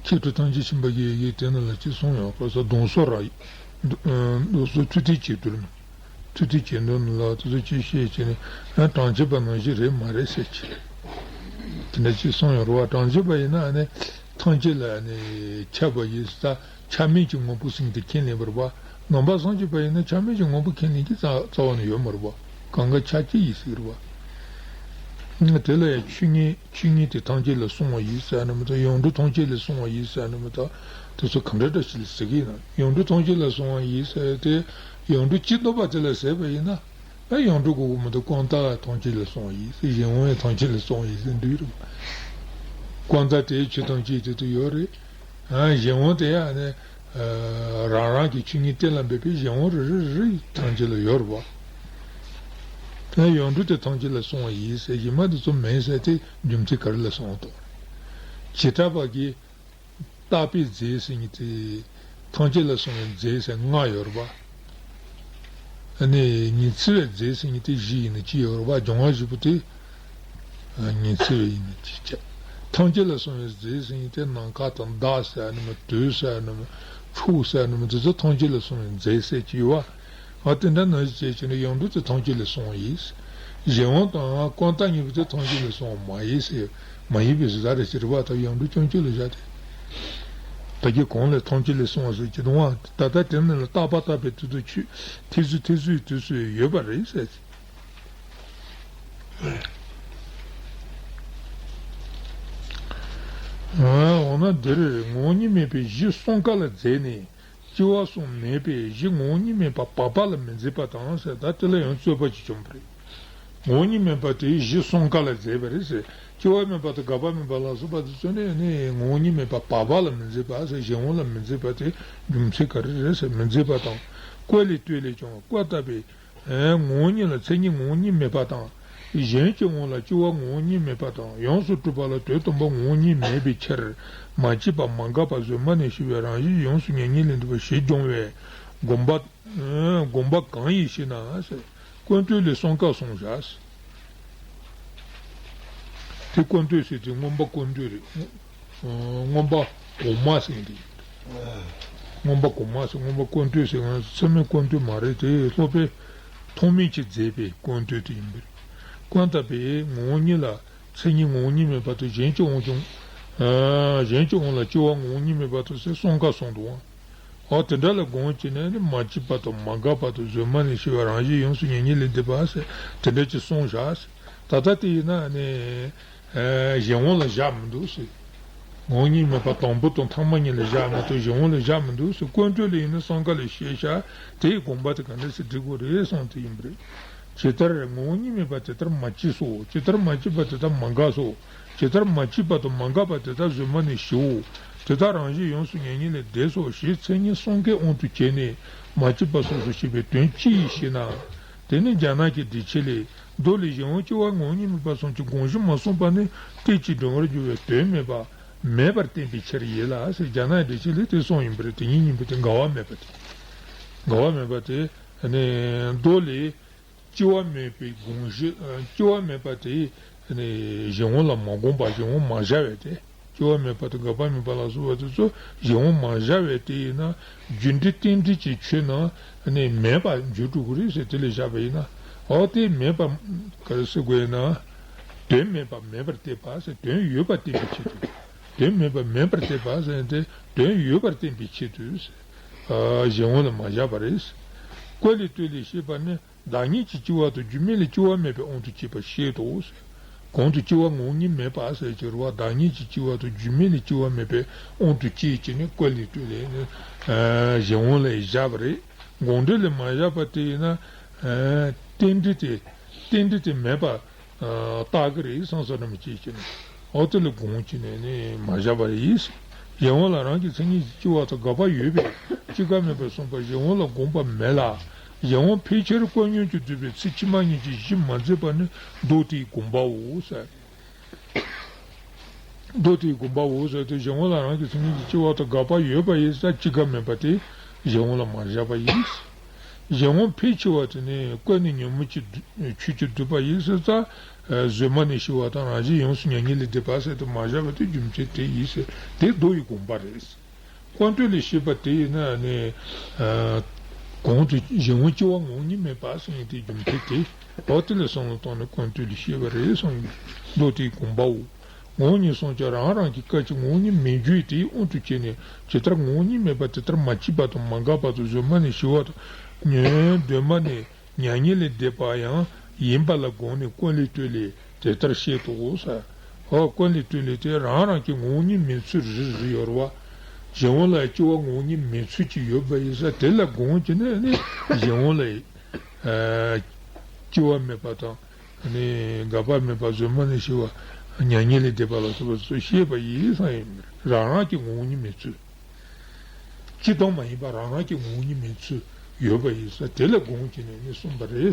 ཁྱེད་ཚོ་ཐམས་ཅད་མཁྱེན་པ་ཡི་ཡི་དེ་ནང་ལ་ཅི་གསུངས་ཡོད་པ་སོགས་གདོང་སོགས་ར། གདོང་སོགས་ཐུགས་ཐིག་བྱེད་དུས་ན། ཐུགས་ཐིག་བྱེད་དུས་ན་ལ་དེ་ཚོ་ཅི་བཤད་བྱས་ནས་ཡང་གྲངས་ཅན་པ་ནང་བཞིན་རེད་མ་རེད་ཟེར་གྱི། དེ་འདྲ་ཅི་གསུངས་ཡོད་རེད་པ། གྲངས་ཅན་པ་ཡིན་ན་ནི་ཐམས་ཅད་ལ་ནི་ཁྱབ་པ་ཡིན་ས། ཆ་མེད་ཀྱི་དངོས་པོ་ཟིན་ཏེ་ཁས་ལེན་པ་རེད་པ། ནང་པ་སངས་རྒྱས་པ་ཡིན་ན་ཆ་མེད་ཀྱི་དངོས་པོ་ཁས་ལེན་གྱི་རྩ་རྩ་བ་ནས་ཡོད་མ་རེད་པ། གང་ག་ཆ་གཅིག་ཡིན་ཟེར་གྱི་རེད་པ། དེ་ལ་ཡང་ཆོས་ཉིད་ཆོས་ཉིད་དེ་ཐམས་ཅད་ལ་གསུངས་པ་ཡིན་ཟེར་ནི་མི་འདུག། ཡོངས་གྲུབ་ཐམས་ཅད་ལ་གསུངས་པ་ཡིན་ཟེར་ནི་མི་འདུག། དེ་ཚོ་གང་འདྲ་འདྲ་ཞིག་ལ་ཟེར་གྱི་ཡིན་ན། ཡོངས་གྲུབ་ཐམས་ཅད་ལ་གསུངས་པ་ཡིན་ཟེར་ཏེ། ཡོངས་གྲུབ་ཅི་ལྡོག་པ་དེ་ལ་ཟེར་བ་ཡིན་ན། ཨ་ཡོངས་གྲུབ་དགོས་ཀྱི་མི་འདུག། ཀུན་བཏགས་ཐམས་ཅད་ལ་གསུངས་པ་ཡིན་ཟེར། གཞན་དབང་ཡང་ཐམས་ཅད་ལ་གསུངས་པ་ཡིན་ཟེར་འདུག་རེད། ཀུན་བཏགས་དེའི་ཆོས་ཐམས་ཅད་དེ་དུ་ཡོད་རེད། ཨ་གཞན་དབང་དེ་ཡང་ནི། རང་རང་གི་ཆོས་ཉིད་གཏན་ལ་འབེབས་པའི་གཞན་དབང་རེ་རེ་རེ་ཐམས་ཅད་ལ་ཡོད་རེད་པ། ཡོངས་གྲུབ་དེ་ཐམས་ཅད་ལ་གསུངས་པ་ཡིན་ཟེར། གཞན་མ་དེ་ཚོ་མིན་ཟེར་དེ་རྒྱུ་མཚན་ག་རེ་ལ་གསུངས་ཏོ། བྱེ་བྲག་པ་གིས་བརྟག་པའི་རྫས་ཟེར་མཁན་དེ་ཐམས་ཅད་ལ་གསུངས་པའི་རྫས་ཟེར་ལྔ་ཡོད་རེད་པ། ཨ་ནི་ཉི་ཚེ་བའི་རྫས་ཟེར་མཁན་དེ་བཞི་ཡིན་ན་གཅིག་ཡོད་རེད་པ། སྦྱང་བ་བཞི་པོ་དེ། ཉི་ཚེ་བའི་ཡིན་ན་གཅིག་བྱས། ཐམས་ཅད་ལ་གསུངས་པའི་རྫས་ཟེར་མཁན་དེ་ནམ་མཁའ་དང་བདག་ཟེར་ནི་མ། དུས་ཟེར་ནི་མ། ཕྱོགས་ཟེར་ནི་མ། དེ་ཚོ་ཐམས་ཅད་ལ་གསུངས་པའི་རྫས་ཟེར་གྱི་ཡོད་པ། ཨ་དེ་འདྲ་ནང་བཞིན་བྱས་བྱས་ནས་ཡོངས་གྲུབ་དེ་ཐམས་ཅད་ལ་གསུངས་པ་ཡིན། གཞན་དབང་དང་ཀུན་བཏགས་གཉིས་པོ་དེ་ཐམས་ཅད་ལ་གསུངས་པ་མ་ཡིན་ཟེར། མ་ཡིན་པའི་བཟོ་ལྟ་རེ་ཞིག་རེད་པ། ད་ཡོངས་གྲུབ་སྐྱོན་བརྗོད་ལ་བཞག་སྟེ། ད་གིན་གོང་ལ་ཐམས་ཅད་ལ་གསུངས་པ་ཟེར་གྱི་འདུག་པ། ད་ལྟ་དེ་ནི་ལ་བརྟག་པ་བརྟག་པའི་དུས་སུ་ཆོས་ཐེར་ཟུག་ཐེར་ཟུག་གི་དུས་སུ་ཡོད་པ་རེད་ཟེར། འོ་ན་འདིར་ངོ་བོ་ཉིད་མེད་པའི་གཞི་གསུམ་ཀ་ལ་རྫས་ནི། སྐྱེ་བ་གསུམ་མེད་པས་གཞི་ངོ་བོ་ཉིད་མེད་པ་བབ་པ་ལ་མི་རྫས་པ་དང་ཟེར། ད་དེ་ལ་ཡང་རྩོད་པ་ཅིག་བྱུང་བ་རེད། ངོ་བོ་ཉིད་མེད་པ་དེ་གཞི་གསུམ་ཀ་ལ་རྫས་པ་རེད་ཟེར། སྐྱེ་བ་མེད་པ་དང་འགག་པ་མེད་པ་ལ་སོགས་པ་དེ་ཚོ་ནི་ནི་ངོ་བོ་ཉིད་མེད་པ་བབ་པ་ལ་མི་རྫས་པ་ཟེར། གཞན་དབང་ལ་མི་རྫས་པ་དེ་རྒྱུ་མཚན་ག་རེ་རེད་ཟེར། མི་རྫས་པ་དང་། བཀོད་ལས་བཏུས་ལས་ཀྱང་བཀོད་ལྟ་བུའི། ངོ་བོ་ཉིད་ལ་མཚན་ཉིད་ངོ་བོ་ཉིད་མེད་པ་དང་། གཞན་གྱི་ངོ་ལ་སྐྱེ་བ་ངོ་བོ་ཉིད་མེད་པ་དང་། ཡོངས་སུ་གྲུབ་པ་ལ་དོན་དམ་པ་ངོ་བོ་ཉིད་མེད་པའི་ཕྱིར། མ་སྐྱེས་པ་མ་འགགས་པ་གཟོད་མ་ནས་ཞི་བའི་རང་བཞིན་ཡོངས་སུ་མྱ་ངན་ལས་འདས་པ་ཞེས་སྦྱོང་བའི་དགོངས་པ། དགོངས་པ་གང་ཡིན་ཞེ་ན། ཀུན་བཏུས་ལས་གསུམ་ཀ་གསུངས་བཞག། དེ་ཀུན་བཏུས་ཟེར་དེ་མངོན་པ་ཀུན་བཏུས་རེད། མངོན་པ་གོང་མ་ཟེར་མཁན་དེ་ཡིན། མངོན་པ་གོང་མ་ཟེར། མངོན་པ་ཀུན་བཏུས་ཟེར་མཁན་ཚད་མའི་ཀུན་བཏུས་མ་རེད་དེ། སློབ་དཔོན་ཐོགས་མེད་ཀྱིས་མཛད་པའི་ཀུན་བཏུས་དེ་ཡིན་པས། ཀུན་བརྟགས་པས་ངོ་བོ་ཉིད་ལ་མཚན་ཉིད་ངོ་བོ་ཉིད་མེད་པ་དང་གཞན་གྱི་དབང་ཀྱང་། ཨ། གཞན་གྱི་དབང་ལ་སྐྱེ་བ་ངོ་བོ་ཉིད་མེད་པ་དང་ཟེར་གསུམ་ཀ་གསུངས་འདུག་པ། འོ་དེ་འདྲ་ལ་དགོངས་བྱས་ནས་ནི་མ་སྐྱེས་པ་དང་མ་འགགས་པ་དང་གཟོད་མ་ནས་ཤེས་པ་རང་བཞིན་ཡོངས་སུ་མྱ་ངན་ལས་འདས་པ་ཟེར་དེ་འདྲ་ཅིག་གསུངས་བཞག་ཟེར། ད་ལྟ་དེ་ཡིན་ན་ནི། ཨ། གཞན་དབང་ལ་བཞག་མི་འདུག་ཟེར། ངོ་བོ་ཉིད་མེད་པ་དང་པོ་དང་ཐ་མ་གཉིས་ལ་བཞག་མ་གཏོགས་གཞན་དབང་ལ་བཞག་མི་འདུག་ཟེར། ཀུན་བཏུས་ལ་ཡིན་ན་གསུམ་ཀ་ལ་བཤད་བཞག་དེའི་དགོངས་པ་དེ་ག་འདྲ་ཟེར་འགྲིག་གི་རེད་གསུངས་དེ་ཡིན་པ་རེད། ཇི་ལྟར་ངོ་བོ་ཉིད་མེད་པ་དེ་ལྟར་མ་སྐྱེས་སོ། ཇི་ལྟར་མ་སྐྱེས་པ་དེ་ལྟར་མ་འགགས་སོ། ཇི་ལྟར་མ་སྐྱེས་པ་དང་མ་འགགས་པ་དེ་ལྟར་གཟོད་མ་ནས་ཞིའོ། དེ་ལྟར་རང་བཞིན་ཡོངས་སུ་མྱ་ངན་ལས་འདས་སོ་ཞེས་མཚན་ཉིད་གསུམ་ཀའི་དབང་དུ་བྱས་ནས་མ་སྐྱེས་པ་སོ་སོར་ཕྱེ་བའི་དོན་ཅི་ཡིན་ཞེ་ན། དེ་ནི་རྒྱ་ནག་གི་འགྲེལ་ཆེན་ལས། མདོ་ལས་གཞན་དབང་སྐྱེ་བ་ངོ་བོ་ཉིད་མེད་པ་གསུམ་གྱི་དགོངས་གཞི་མ་གསུངས་པ་ནི་ཏིལ་གྱིས་འགྲེང་བར་འགྱུར་བའི་དོན་མེད་པ། མེད་པར་བསྟན་པའི་ཕྱིར་ཡིན་ལ་ཟེར། རྒྱ་ནག་འགྲེལ་ཆེན་ལས་དེ་གསུངས་ཡིན་པ་རེད། དེ་ཉིད་ཡིན་པ་དེ་འགལ་བ་མེད་པ་དེ། འགལ་བ་མེད་པ་དེ་ནི་མདོ་ལས། སྐྱེ་བ་མེད་པའི་དགོངས་གཞི། ཨ། སྐྱེ་བ་མེད་པ་དེ་ནི་གཞན་དབང་ལ་མ་དགོངས་པ། གཞན་དབང་མ་བཞག་པའི་དེ། སྐྱེ་བ་མེད་པ་དང་འགག་པ་མེད་པ་ལ་སོགས་པ་དེ་ཚོ་གཞན་དབང་མ་བཞག་པའི་དེ་ཡིན་ན། རྒྱུ་འབྲས་རྟེན་འབྲེལ་གྱི་ཆོས་རྣམས་ནི་མེད་པར་འགྱུར་འགྲོ་གི་རེད་ཟེར་དེ་ལ་བཞག་པ་ཡིན་ན། འོ་དེ་མེད་པ་ག་རེ་ཟེར་དགོས་ཡིན་ན། དོན་མེད་པ་མེད་པར་བསྟན་པ་ཟེར། དོན་ཡོད་པར་བསྟན་པའི་ཆེད་དུ། དོན་མེད་པ་མེད་པར་བསྟན་པ་ཟེར་ཏེ་དོན་ཡོད་པར་བསྟན་པའི་ཆེད་དུ་ཟེར། ཨ། གཞན་དབང་ལ་མ་བཞག་པ་རེད། ཀུན་ལས་བཏུས་ལས་བཤད་པ་ནི། བདག་ཉིད་ཀྱི་སྐྱེ་བ་དང་རྒྱུ་མེད་ལས་སྐྱེ་བ་མེད་པའི་དབང་དུ་བྱས་པ་བཤད་དོ། གོང་དུ་སྐྱེ་བ་ངོ་བོ་ཉིད་མེད་པ་ཟེར་གྱི་རེད་བ། བདག་ཉིད་ཀྱི་སྐྱེ་བ་དང་རྒྱུ་མེད་ལས་སྐྱེ་བ་མེད་པའི་དབང་དུ་བྱས་བྱས་ནས་ཀུན་ལས་བཏུས་ལས་ནི། ཨ། གཞན་དབང་ལ་བཞག་པ་རེད། དགོངས་འགྲེལ་ལས་མ་བཞག་པ་དེ་ཡིན་ན། ཨ། རྟེན་འབྲེལ་དེ། རྟེན་འབྲེལ་དེ་མེད་པ། ཨ། རྟགས་ཀྱི་རེད། སོང་ཙང་རིན་པོ་ཆེས་བྱས་ནས། འོ་དེ་ལ་དགོངས་བྱས་ནས་ནི་མ་བཞག་པ་རེད། གཞན་དབང་ལ་རང་གི་མཚན་ཉིད་ཀྱིས་སྐྱེ་བ་དང་འགག་པ་ཡོད་པས་སྐྱེ་འགག་མེད་པར་གསུངས་པ་གཞན་དབང་ལ་དགོངས་པ་མེད་ལ། གཞན་དབང་ཕལ་ཆེར་ཀུན་ཉོན་གྱིས་བསྡུས་པའི་ཚིག་ཕྱི་མ་གཉིས་ཀྱིས་གཞི་མ་འཛིན་པ་ནི་མདོ་དེའི་དགོངས་པའོ་ཟེར། མདོ་དེའི་དགོངས་པའོ་ཟེར་ཏེ། གཞན་དབང་ལ་རང་གི་མཚན་ཉིད་ཀྱིས་སྐྱེ་བ་དང་འགག་པ་ཡོད་པ་ཡིན་ཙང་སྐྱེ་འགག་མེད་པ་དེ་གཞན་དབང་ལ་མ་བཞག་པ་ཡིན། གཞན་དབང་ཕལ་ཆེ་བ་དེ་ནི་ཀུན་ནས་ཉོན་མོངས་ཀྱི་ཆོས་ཀྱིས་བསྡུས་པ་ཡིན་ཟེར་ཙང་། གཟོད་མ་ནས་ཤི་བ་དང་རང་བཞིན་ཡོངས་སུ་མྱ་ངན་ལས་འདས་པ་ཟེར་དུ་མ་བཞག་པ་དེ་རྒྱུ་མཚན་དེ་ཡིན་ཟེར་དེ་མདོ་ཡི་དགོངས་པ་རེད། ཀུན་བཏུས་ལས་བཤད་པ་དེ་ཡིན་ན་ནི། གོང་དུ་གཞན་དབང་སྐྱེ་བ་ངོ་བོ་ཉིད་མེད་པ་ཟེར་ཡིན་དེ་རྒྱུ་མཚན་དེ། འོ་དེ་ལ་བསམ་བློ་བཏང་ནས་ཀུན་བཏུས་ལས་བཤད་པ་རེད་གསུངས་ཡོད། མདོ་དེའི་དགོངས་པའོ། ངོ་བོ་ཉིད་གསུམ་གྱི་རང་རང་གི་སྐད་ཅིག་ངོ་བོ་ཉིད་མེད་རྒྱུའི་དེའི་དབང་དུ་བྱས་ནས་ཇི་ལྟར་ངོ་བོ་ཉིད་མེད་པ་དེ་ལྟར་མ་སྐྱེས་པ་དང་མ་འགགས་པ་དང་གཟོད་མ་ནས་ཤི་བ་དང་། གདོད་མ་ནས་མྱ་ངན་ལས་འདས་པ་ཡང་ཡིན་པ་ལ་དགོངས་ནས་ཀུན་ལས་བཏུས་ལས་དེ་ལྟར་བཤད་དོ་ཟེར། འོ་ཀུན་ལས་བཏུས་ལས་དེ་རང་རང་གི་ངོ་བོ་ཉིད་མེད་ཚུལ་རེ་རེ་ཡོད་རེད་བ། གཞན་དབང་ལ་སྐྱེ་བ་ངོ་བོ་ཉིད་མེད་ཚུལ་གྱི་ཡོད་པ་ཡིན་ས་དེ་ལ་དགོངས་ཀྱི་ནས་ནི་གཞན་དབང་ལ། ཨ། སྐྱེ་བ་མེད་པ་དང་། ནི་འགག་པ་མེད་པ་གཟོད་མ་ནས་ཤི་བ། མྱ་ངན་ལས་འདས་པ་ལ་སོགས་པ་ཚོ་ཤེས་པ་ཡིན་བསམ་ཡོད་མེད། རང་རང་གི་ངོ་བོ་ཉིད་མེད་ཚུལ། སྤྱི་དང་མ་ཡིན་པ་རང་རང་གི་ངོ་བོ་ཉིད་མེད་ཚུལ་ཡོད་པ་ཡིན་ས་དེ་ལ་དགོངས་བྱས་ནས་ནི་གསུངས་པ་རེད།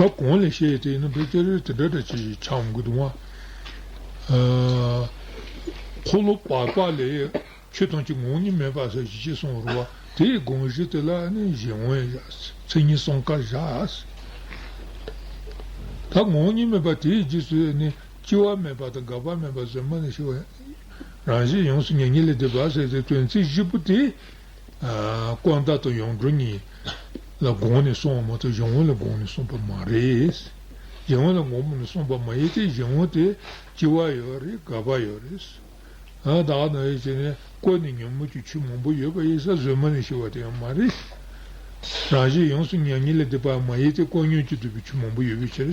ད་གོང་ལས་བཤད་དེ་ནི་བེད་སྤྱོད་རེ་དེ་འདྲ་འདྲ་ཅིག་ཆགས་འོང་གི་འདུག་ཨ། འཁོར་ལོ་བར་པ་ལས་ཆོས་ཐམས་ཅད་ངོ་བོ་ཉིད་མེད་པ་ཟེར་ཞིག་ཅེས་གསུངས་རེད་བ། དེའི་དགོངས་གཞི་དེ་ལ་ནི་གཞན་དབང་བཞག་མཚན་ཉིད་གསུམ་ཀ་བཞག་ད་ངོ་བོ་ཉིད་མེད་པ་དེའི་རྗེས་སུ་ནི་སྐྱེ་བ་མེད་པ་དང་འགག་པ་མེད་པ་གཟོད་མ་ནས་ཤི་བ། རང་བཞིན་ཡོངས་སུ་མྱ་ངན་ལས་འདས་པ་ཟེར་ཏེ་དོན་ཚན་བཞི་པོ་དེ། ཨ། ཀུན་བརྟགས་དང་ཡོངས་གྲུབ་གཉིས་ལ་དགོངས་ནས་གསུངས་པ་མ་གཏོགས་གཞན་དབང་ལ་དགོངས་ནས་གསུངས་པ་མ་རེད། གཞན་དབང་ལ་དགོངས་ནས་གསུངས་པ་མ་ཡིན་ཏེ་གཞན་དབང་དེ་སྐྱེ་བ་ཡོད་རེད། འགག་པ་ཡོད་རེད། ཨ། ད་ག་ནང་བཞིན་བྱས་ནས་ཀུན་ནས་ཉོན་མོངས་ཀྱི་ཆོས་མང་པོ་ཡོད་པ་ཡིན་ས་གཟོད་མ་ནས་ཤི་བ་དེ་ཡང་མ་རེད། རང་བཞིན་ཡོངས་སུ་མྱ་ངན་ལས་འདས་པ་མ་ཡིན་ཏེ་ཀུན་ཉོན་གྱིས་བསྡུས་པའི་ཆོས་མང་པོ་ཡོད་པའི་ཕྱིར།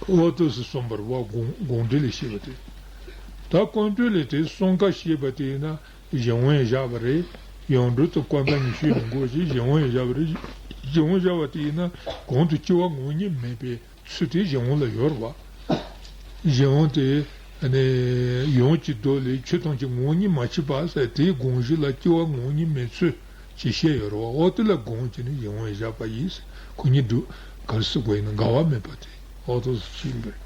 འོ praktice གསུངས་པ་རེད་བ། དགོངས་དགོངས་འགྲེལ་ལས་བཤད་པ་དེ། ད་ཀུན་བཏུས་ལས་དེ་གསུམ་ཀ་བཤད་པ་དེ་ཡིན་ན་གཞན་དབང་བཞག་པ་རེད། ཡོངས་གྲུབ་དང་ཀུན་བརྟགས་གཉིས་བཤད་མི་དགོས་ཞེས་གཞན་དབང་བཞག་པ་རེད། གཞན་དབང་བཞག་པ་དེ་ཡིན་ན་གོང་དུ་སྐྱེ་བ་ངོ་བོ་ཉིད་མེད་པའི་ཚུལ་དེ་གཞན་དབང་ལ་ཡོད་རེད་བ། གཞན་དབང་དེ་ནི་ཡོངས་ཀྱི་མདོ་ལས་ཆོས་ཐམས་ཅད་ངོ་བོ་ཉིད་མ་སྐྱེས་པ་ཟེར་དེའི་དགོངས་གཞི་ལ་སྐྱེ་བ་ངོ་བོ་ཉིད་མེད་ཚུལ་ཅེས་བཤད་ཡོད་རེད་བ། འོ་དེ་ལ་དགོངས་བྱས་ནས་གཞན་དབང་བཞག་པ་ཡིན། ཁོ་གཉིས་འདུ་ག་རེ་ཟེར་དགོས་ཡིན་ན་འགལ་བ་མེད་པ་དེ། འོ་དེ་ཅིག་རེད།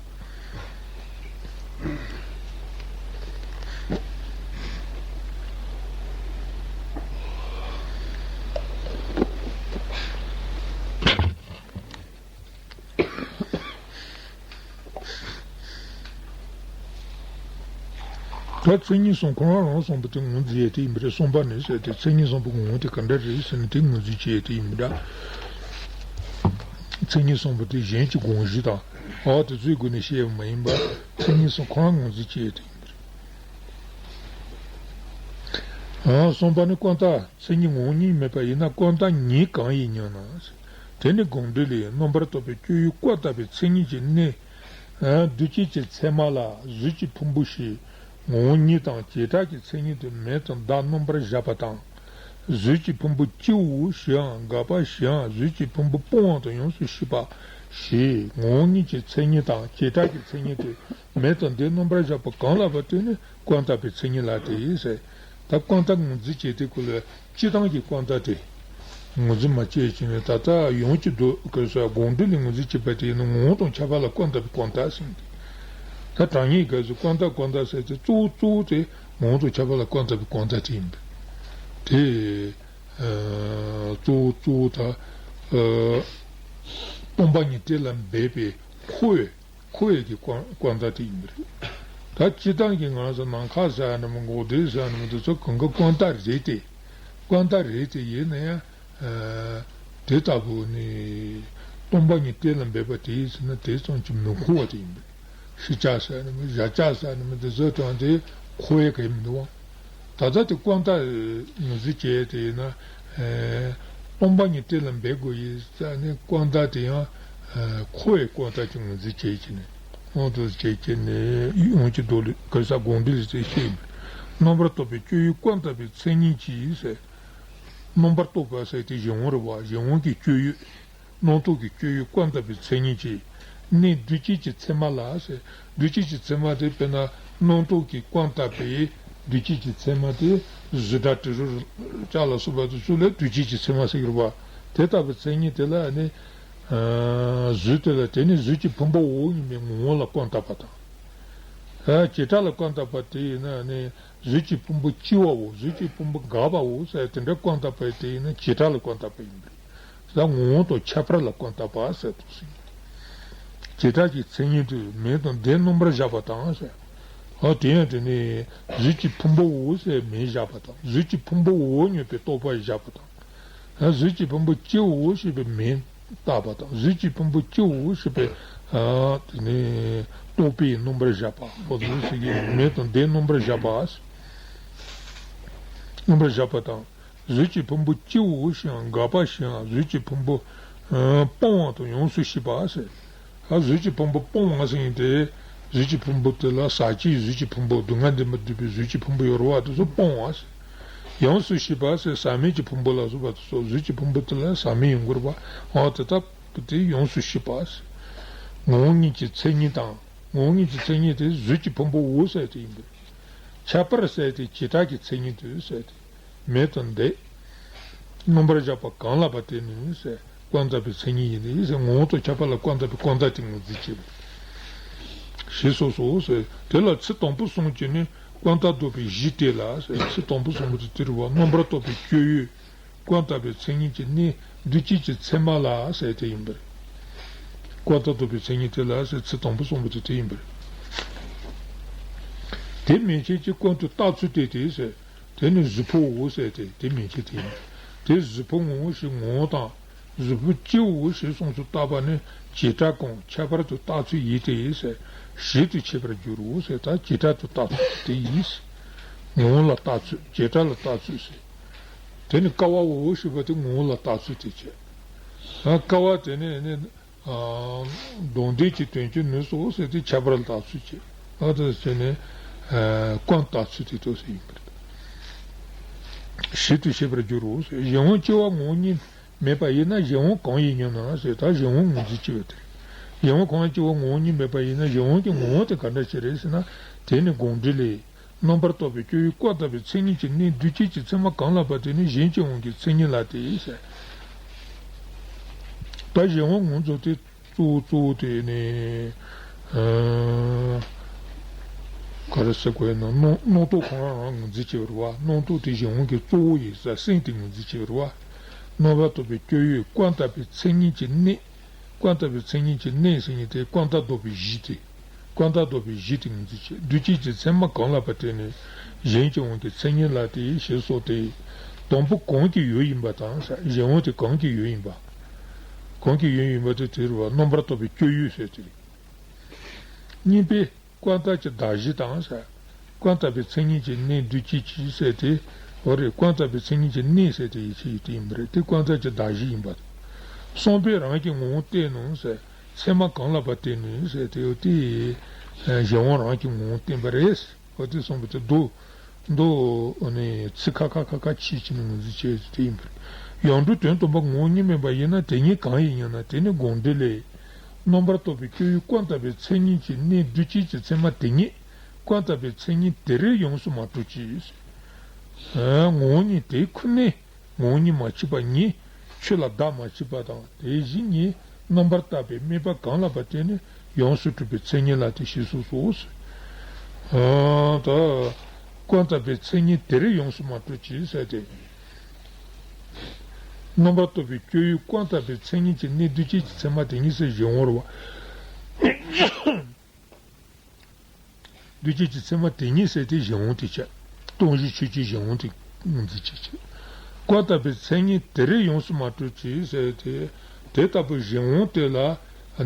ད་ ད་མཚན་ཉིད་གསུམ་ཁོ་རང་རང་གསུངས་པ་དེ་ངོས་འཛིན་ཡས་དེ་ཡིན་པ་རེད། གསུམ་པ་ནི་ཟེར་ཏེ་མཚན་ཉིད་གསུམ་པོ་ངོ་བོ་དེ་ག་འདྲ་རེད་ཟེར་ན་དེ་ངོས་འཛིན་བྱེད་ཡས་དེ་ཡིན་པ་འདྲ། མཚན་ཉིད་གསུམ་པོ་དེ་གཞན་གྱི་དགོངས་གཞི་དང་འོ་དེ་ཚོའི་སྒོ་ནས་བཤད་ཡས་མ་ཡིན་པ་མཚན་ཉིད་གསུམ་ཁོ་རང་ངོས་འཛིན་བྱེད་ཡས་དེ་ཡིན་པ་རེད། ཨ་གསུམ་པ་ནི་ཀུན་བཏགས་མཚན་ཉིད་ངོ་བོ་ཉིད་མེད་པ་ཡིན་ན་ཀུན་བཏགས་ཉིད་གང་ཡིན་སྙམ་ན། དེ་ནི་དགོངས་འགྲེལ་ལས་རྣམ་པར་རྟོག་པའི་སྤྱོད་ཡུལ་ཀུན་བཏགས་པའི་མཚན་ཉིད་ཀྱི་གནས། ཨ་འདུས་བྱས་ཀྱི་མཚན་མ་ལ་གཟུགས་ཀྱི་ཕུང་པོ་ཞེས་ངོ་བོ་ཉིད་དང་བྱེ་བྲག་གི་མཚན་ཉིད་དུ་མེད་དང་བརྡ་རྣམ་པར་བཞག་པ་དང་། གཟུགས་ཀྱི་ཕུང་པོ་སྤྱི་བོ་ཞེའམ་འགག་པ་ཞེའམ་གཟུགས་ཀྱི་ཕུང་པོ་སྤོང་བ་དང་ཡོངས་སུ་ཤེས་པ་ཞེས་ངོ་བོ་ཉིད་ཀྱི་མཚན་ཉིད་དང་བྱེ་བྲག་གི་མཚན་ཉིད་དུ་མེད་དང་བརྡའི་རྣམ་པར་བཞག་པ་གང་ལགས་པ་དེ་ནི་ཀུན་བཏགས་པའི་མཚན་ཉིད་ལགས་ཏེ་ཟེར། ད་ཀུན་བཏགས་ངོས་འཛིན་བྱེད་དུས་སྐབས་ལ་སྤྱིར་བཏང་གི་ཀུན་བཏགས་དེ་ངོས་འཛིན་མ་བྱས་ཀྱི་ནས་ད་ལྟ་ཡོངས་ཀྱི་མདོ་གི་སོགས་དགོངས་འགྲེལ་ལས་ངོས་འཛིན་བྱེད་པ་དེ་ཡིན་ན་ངོ་བོ་དང་ཁྱད་པར་ལ་ཀུན་བཏགས་པའི་ཀུན་བཏགས་ཟེར་གྱི་འདུག་ད་དྲང་ངེས་སྐབས་སུ་ཀུན་བཏགས་ཀུན་བཏགས་ཟེར་ཏེ་གཙོ་བོ་གཙོ་བོ་དེ་ངོ་བོ་དང་ཁྱད་པར་ལ་ཀུན་བཏགས་པའི་ཀུན་བཏགས་དེ་ཡིན་པས། དེ་ཨ་གཙོ་བོ་གཙོ་བོ་ད་ཨ་སྟོང་པ་ཉིད་དེ་ལ་འབད་པའི་ཁོ་བོས། ཁོ་བོའི་གི་ཀུན་ཀུན་བཏགས་དེ་ཡིན་པ་རེད། ད་སྤྱིར་བཏང་གི་ང་ཚོ་ནམ་མཁའ་ཟེར་ནི་མིན་འོ་དེ་ཟེར་ནི་མིན་དེ་ཚོ་གང་ག་ཀུན་བཏགས་རེད་དེ། ཀུན་བཏགས་རེད་དེ་ཡིན་ན་ཡང་། ཨ་དེ་ལྟ་བུ་ནི་སྟོང་པ་ཉིད་དེ་ལ་འབད་པ་དེ་ཡིན་ཟེར་ན་དེ་ཙམ་གྱིས་མི་གོ་བ་དེ་ཡིན་པ་རེད། ཤེས་བྱ་ཟེར་ནི་མིན་བཞག་བྱ་ཟེར་ནི་མིན་དེ་ཚོ་དང་དེ་གོ་ཡ་ག་ཡེ་མི་འདུག་བ། ད་ལྟ་དེ་ཀུན་བཏགས་ངོས་འཛིན་བྱས་དེ་ཡིན་ན། ཨེ་སྟོང་པ་ཉིད་དེ་ལ་འབད་དགོས་ཡིན་ཟེར་ནས་ཀུན་བཏགས་དེ་ཡང་ཨེ་ཁོ་བོའི་ཀུན་བཏགས་ཀྱི་ངོས་འཛིན་བྱས་ཀྱི་ནས་ཁོང་དུ་བྱས་ཀྱི་ནས་ཡོངས་ཀྱི་མདོ་ལས་ག་ས་དགོངས་འགྲེལ་ཟེར་བཤད་ཡིན། རྣམ་པར་རྟོག་པའི་སྤྱོད་ཡུལ་ཀུན་བཏགས་པའི་མཚན་ཉིད་ཀྱིས་ཟེར། རྣམ་པར་རྟོག་པ་ཟེར་དེ་གཞན་དབང་རེད་བ། གཞན་དབང་གི་སྤྱོད་ཡུལ། རྣམ་རྟོག་གི་སྤྱོད་ཡུལ་ཀུན་བཏགས་པའི་མཚན་ཉིད་ཀྱིས་གནས་འདུས་བྱས་ཀྱི་མཚན་མ་ལ་ཟེར། འདུས་བྱས་ཀྱི་མཚན་མ་དེ་དཔེར་ན་རྣམ་རྟོག་གི་ཀུན་བཏགས་པའི་འདུས་བྱས་ཀྱི་མཚན་མ་དེ་གཟུགས་སྒྲ་དྲི་རོ་རེག་བྱ་ལ་སོགས་པ་དེ་ཚོ་ལ་འདུས་བྱས་ཀྱི་མཚན་མ་ཟེར་གྱི་རེད་བ། དེ་ལྟ་བུའི་མཚན་ཉིད་དེ་ལ་ནི་གཟུགས་དེ་ལ་དེ་ནི་གཟུགས་ཀྱི་ཕུང་པོའོ་སྙམ་པའི་ངོ་བོ་ལ་ཀུན་བཏགས་པ་དང་། བྱེ་བྲག་ལ་ཀུན་བཏགས་པ་དེ་ཡིན་ན་ནི་གཟུགས་ཀྱི་ཕུང་པོ་ལྕི་བའོ་གཟུགས་ཀྱི་ཕུང་པོ་འགག་པའོ་ཟེར་དེ་འདྲ་ཀུན་བཏགས་པ་དེ་ཡིན་ན་བྱེ་བྲག་ལ་ཀུན་བཏགས་པ་ཡིན་པས། ད་ངོ་བོ་དང་ཁྱད་པར་ལ་ཀུན་བཏགས་པ་ཟེར་དུ་ཟིན། བྱེ་བྲག་གི་མཚན་ཉིད་དུ་མེད་དང་བརྡའི་རྣམ་པར་བཞག་པ་དང་ཟེར། འོ་དེ་ཡང་དེ་ནི་གཟུགས་ཀྱི་ཕུང་པོའོ་ཟེར་མིང་བཞག་པ་དང་གཟུགས་ཀྱི་ཕུང་པོའོ་སྙམ་པའི་རྟོག་པ་བཞག་པ་དང་། གཟུགས་ཀྱི་ཕུང་པོ་ལྕི་བའོ་ཞེས་པའི་མིང་བཏགས་པ་དང་གཟུགས་ཀྱི་ཕུང་པོ་ལྕི་བའོ་ཞེས་པའི་ཨ་དེ་ནི་རྟོག་པའི་རྣམ་པར་བཞག་པ་འོ་དེ་ཟེར་གྱི་མེད་དང་བརྡའི་རྣམ་པར་བཞག་པ། རྣམ་པར་བཞག་པ་དང་། གཟུགས་ཀྱི་ཕུང་པོ་ལྕི་བའོ་ཞེའམ་འགག་པ་ཞེའམ་གཟུགས་ཀྱི་ཕུང་པོ་སྤོང་བ་དང་ཡོངས་སུ་ཤེས་པ་ཟེར། ཨ་གཟུགས་ཀྱི་ཕུང་པོ་སྤོང་བ་ཟེར་ཡིན་ཏེ། གཟུགས་ཀྱི་ཕུང་པོ་དེ་ལ་ཟག་བཅས་གཟུགས་ཀྱི་ཕུང་པོ་སྡུག་བསྔལ་འདི་མ་འདུས་པའི་གཟུགས་ཀྱི་ཕུང་པོ་ཡོད་རེད་བ་དེ་ཚོ་སྤོང་བ་ཟེར། ཡོངས་སུ་ཤེས་པ་ཟེར་ཟག་མེད་ཀྱི་ཕུང་པོ་ལ་སོགས་པ་དེ་ཚོ་གཟུགས་ཀྱི་ཕུང་པོ་དེ་ལ་ཟག་མེད་ཡོང་གི་རེད་བ། ཨ་དེ་ལྟ་བུ་དེ་ཡོངས་སུ་ཤེས་པ་ཟེར། ངོ་བོ་ཉིད་ཀྱི་མཚན་ཉིད་དང་ངོ་བོ་ཉིད་ཀྱི་མཚན་ཉིད་དེ་གཟུགས་ཀྱི་ཕུང་པོའོ་ཟེར་དེ་ཡིན་པས། ཁྱད་པར་ཟེར་དེ་བྱེ་བྲག་གི་མཚན་ཉིད་དུ་ཟེར་དེ། མེད་དང་བརྡའི་རྣམ་པར་བཞག་པ་གང་ལགས་པ་དེ་ནི་ཟེར་ཀུན་བཏགས་པའི་མཚན་ཉིད་ཡིན་ཏེ་ཟེར་ངོ་བོ་དང་ཁྱད་པར་ལ་ཀུན་བཏགས་པའི་ཀུན་བཏགས་དེ་ངོས་འཛིན་བྱེད་པ། ཞེས་སོ་སོ་ཟེར་དེ་ལ་ཚིག་དང་པོ་གསུམ་གྱིས་ནི་ཀུན་བཏགས་རྟོག་པའི་གཞི་དེ་ལ་ཟེར་ཚིག་དང་པོ་གསུམ་པོ་དེ་དེ་རུ་བ་རྣམ་པར་རྟོག་པའི་སྤྱོད་ཡུལ་ཀུན་བཏགས་པའི་མཚན་ཉིད་ཀྱི་གནས་འདུས་བྱས་ཀྱི་མཚན་མ་ལ་ཟེར་དེ་ཡིན་པར། ཀུན་བཏགས་རྟོག་པའི་མཚན་ཉིད་དེ་ལ་ཟེར་ཚིག་དང་པོ་གསུམ་པོ་དེ་དེ་ཡིན་པར། དེ་མན་ཆད་ཀྱི་ཀུན་ཏུ་བཏགས་ཚུལ་དེ་དེ་ཟེར། དེ་ནི་གཟུགས་ཕུང་འོ་ཟེར་ཏེ་དེ་མན་ཆད་དེ་ཡིན། དེ་གཟུགས་ཕུང་འོ་ཞེས་ངོ་བོ་དང་། གཟུགས་ཕུང་སྤྱི་འོ་ཞེས་གསུངས་སུ་བཏགས་པ་ནི་བྱེ་བྲག་གམ་ཁྱད་པར་དུ་བཏགས་ཚུལ་ཡིན་ཏེ་ཟེར། གཞན་དུ་འཆད་པར་འགྱུར་རོ་ཟེར་ད་བྱེ་བྲག་ཏུ་བཏགས་ཚུལ་དེ་ཡིན། ངོ་བོ་ལ་བཏགས་ཚུལ་བྱེ་བྲག་ལ་བཏགས་ཚུལ་ཟེར། དེ་ནི་ཀ་བ་འོ་ཞེས་པ་དེ་ངོ་བོ་ལ་བཏགས་ཚུལ་དེ་བྱས། ཀ་བ་དེ་ནི་ནི། སྡོམ་ལྡན་གྱི་དོན་གྱི་ནུས་སོ་ཟེར་ཏེ་ཁྱད་པར་ལ་བཏགས་ཚུལ་བྱས། ཨ་ད་ཟེར་ནས་ཀུན་བཏགས་ཚུལ་དེ་ཏོ་ཟེར་ཡིན་པར། གཞན་དུ་འཆད་པར་འགྱུར་རོ་ཟེར། གཞན་དབང་སྐྱེ་བ་ངོ་བོ་ཉིད་མེད་པ་ཡིན་ན་གཞན་དབང་གང་ཡིན་སྙམ་ན་ཟེར་ད་གཞན་དབང་ངོས་འཛིན་བྱེད་པ་དེ་རེད། གཞན་དབང་གང་སྐྱེ་བ་ངོ་བོ་ཉིད་མེད་པ་ཡིན་ན་གཞན་དབང་གི་ངོ་བོ་དེ་ག་འདྲ་ཞིག་རེད་ཟེར་ན་དེ་ནི་དགོངས་འགྲེལ་ལས། རྣམ་པར་རྟོག་པའི་སྤྱོད་ཡུལ་ཀུན་བཏགས་པའི་མཚན་ཉིད་ཀྱི་གནས་འདུས་བྱས་ཀྱི་མཚན་མ་གང་ལགས་པ་དེ་ནི་གཞན་གྱི་དབང་གི་མཚན་ཉིད་ལགས་ཏེ་ཟེར། ད་གཞན་དབང་ངོས་འཛིན་དེ་གཙོ་བོ་གཙོ་བོ་དེ་ནི་ག་རེ་ཟེར་དགོས་ན་རྣམ་རྣམ་རྟོག་ཁོ་རང་རང་ངོས་འཛིན་བྱེད་པ་རེད་བ། རྣམ་རྟོག་དེ་གཞན་དབང་གི་གཙོ་བོ་ཡིན་ས་སེམས་དེ་ངོས་འཛིན་བྱེད་པ་རེད་བ། རྣམ་པར་རྟོག་པའི་སྤྱོད་ཡུལ་ཀུན་བཏགས་པའི་མཚན་ཉིད་ཀྱི་གནས། ཀུན་བཏགས་པའི་མཚན་ཉིད་ཀྱི་གནས་ཟེར་མཁན་དེ་ཀུན་བཏགས་རྟོག་པའི་གཞི་དེ། ཀུན་བརྟགས་ལྡོག་པའི་གཞི་དེ་ངོས་འཛིན་བྱེད། འདུས་བྱས་ཀྱི་མཚན་མ་གང་ལ་བར་དེ་ནི་གཞན་གྱི་དབང་གིས་མཚན་ཉིད་ལ་དེའི་ཞེས་སོགས་ཏེ། དང་པོ་གང་གི་ཡུལ་ཡིན་པ་དང་། གཞན་དབང་དེ་གང་གི་ཡུལ་ཡིན་པ། གང་གི་ཡུལ་ཡིན་པ་དེ་དེ་རེད་བ། རྣམ་པར་རྟོག་པའི་སྤྱོད་ཡུལ་ཟེར་དེ་རེད། གཉིས་པས་ཀུན་བརྟགས་ཀྱི་གདགས་གཞི་དང་། ཀུན་བརྟགས་པའི་མཚན་ཉིད་ཀྱི་གནས་འདུས་བྱས་ཀྱི་ཟེར་ཏེ། འོ་རེད། ཀུན་བརྟགས་པའི་མཚན་ཉིད་ཀྱི་གནས་ཟེར་ཏེ་ཡིད་ཆེས་ཡོད་དེ་ཡིན་པ་རེད། དེ་ཀུན་བརྟགས་ཀྱི་གདགས་གཞི་ཡིན་པ་དང་། གསུམ་པས་རང་གི་ངོ་བོ་བསྟན་ནོ་ཟེར། མཚན་མ་གང་ལ་བར་དེ་ནི་ཟེར་ཏེ། འོ་དེ་གཞན་དབང་རང་གི་ངོ་བོ་བསྟན་པ་རེད། འོ་དེ་གསུམ་པོ་དེ་མདོ། མདོ་ནས་ཚིག་ཁ་ཁ་ཁ་ཁ་ཕྱེ་བྱས་ནས་ངོས་འཛིན་བྱས་ཏེ་ཡིན་པ་རེད། ཡོངས་གྲུབ་དོན་སྟོང་པ་ངོ་བོ་ཉིད་མིན་པ་ཡིན་ན། དེ་ཉིད་གང་ཡིན་སྙམ་ན། དེ་ནི་དགོངས་འགྲེལ་ལས། རྣམ་པར་རྟོག་པའི་སྤྱོད་ཡུལ་ཀུན་བརྟགས་པའི་མཚན་ཉིད་ཀྱི་གནས་འདུས་བྱས་ཀྱི་མཚན་མ་དེ་ཉིད་ཀུན་བརྟགས་པའི་མཚན་ཉིད་དེ་རེ་ཡོངས་སུ་མ་གྲུབ་ཅིང་། ངོ་བོ་ཉིད་དེ་ཁོ་ནའི་ངོ་བོ་ཉིད་མ་མཆིས་པ་ཉིད་ཆོས་ལ་བདག་མ་བྱས་པ་དང་། དེ་བཞིན་ཉིད་རྣམ་པར་བརྟགས་པའི་དམིགས་པ་གང་ལ་བར་དེ་ནི་ཡོངས་སུ་གྲུབ་པའི་མཚན་ཉིད་ལ་དེ་ཞེས་གསུངས་སོ། ད་ཀུན་བརྟགས་པའི་མཚན་ཉིད་དེ་རེ་ཡོངས་སུ་མ་གྲུབ་ཅིང་ཟེར་ཏེ། རྣམ་པར་རྟོག་པའི་སྤྱོད་ཡུལ་ཀུན་བརྟགས་པའི་མཚན་ཉིད་ཀྱི་གནས་འདུས་བྱས་ཀྱི་མཚན་མ་དེ་ཉིད་ཟེར་གཞན་དབང་རེད་བ། འདུས་བྱས་ཀྱི་མཚན་མ་དེ་ཉིད་ཟེར་ཏེ་གཞན་དབང་དེ་བྱས། སྟོང་གཞི་ཆོས་ཅན་གཞན་དབང་དེ་ངོས་འཛིན་བྱེད་ཅིང་། ཀུན་བརྟགས་པའི་མཚན་ཉིད་དེ་རེ་ཡོངས་སུ་མ་གྲུབ་ཅིང་ཟེར་ཏེ། དེ་ལྟ་བུའི་གཞན་དབང་དེ་ལ་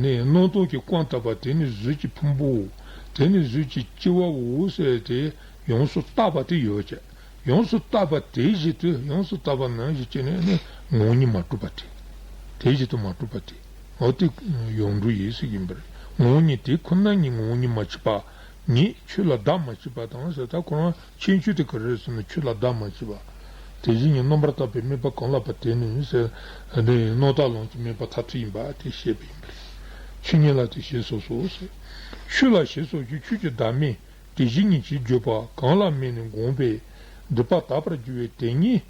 ནི་སྣང་སྟོང་གི་ཀུན་བརྟགས་པ་དེ་ནི་གཟུགས་ཀྱི་ཕུང་པོའོ། དེ་ནི་གཟུགས་ཀྱི་སྐྱེ་བའོ་ཟེར་ཏེ་ཡོངས་སུ་བརྟགས་པ་དེ་ཡོད་ཀྱང་། ཡོངས་སུ་བརྟགས་པ་དེ་བཞིན་དུ། ཡོངས་སུ་བརྟགས་པ་ནང་བཞིན་བྱས་ནས་ནི་ངོ་བོ་ཉིད་མ་གྲུབ་པ་དེ། དེ་བཞིན་དུ་མ་གྲུབ་པ་དེ། འོ་དེ་ཡོངས་གྲུབ་ཡིན་ཟེར་གྱི་ཡིན་པ་རེད། ངོ་བོ་ཉིད་དེ་ཁོ་ན་ཉིད་ངོ་བོ་ཉིད་མ་མཆིས་པ་ཉིད་ཆོས་ལ་བདག་མ་བྱས་པ་དང་ཟེར། ད་ཁོ་རང་ཁྱད་ཆོས་དེ་ག་རེ་རེད་ཟེར་ན། ཆོས་ལ་བདག་མ་བྱས་པ། དེ་བཞིན་ཉིད་རྣམ་པར་བརྟགས་པའི་དམིགས་པ་གང་ལ་བར་དེ་ནི་ཟེར། དེ་རྣམ་བརྟགས་ལམ་གྱི་དམིགས་པ་མཐར་ཐུག་ཡིན་པ་དེ་བཤད་པ་ཡིན་པ་རེད། ཆོས་ཉིད་ལ་དེ་ཞེས་སོགས་སོ་ཟེར། ཆོས་ལ་ཞེས་སོགས་ཀྱི་ཆོས་ཀྱི་བདག་མེད་དེ་བཞིན་ཉིད་ཅེས་བརྗོད་པ་གང་ལ་དམིགས་ནས་དགོངས་པས་སྒྲིབ་པ་དག་པར་གྱུར་པའི་དེ་ཉིད་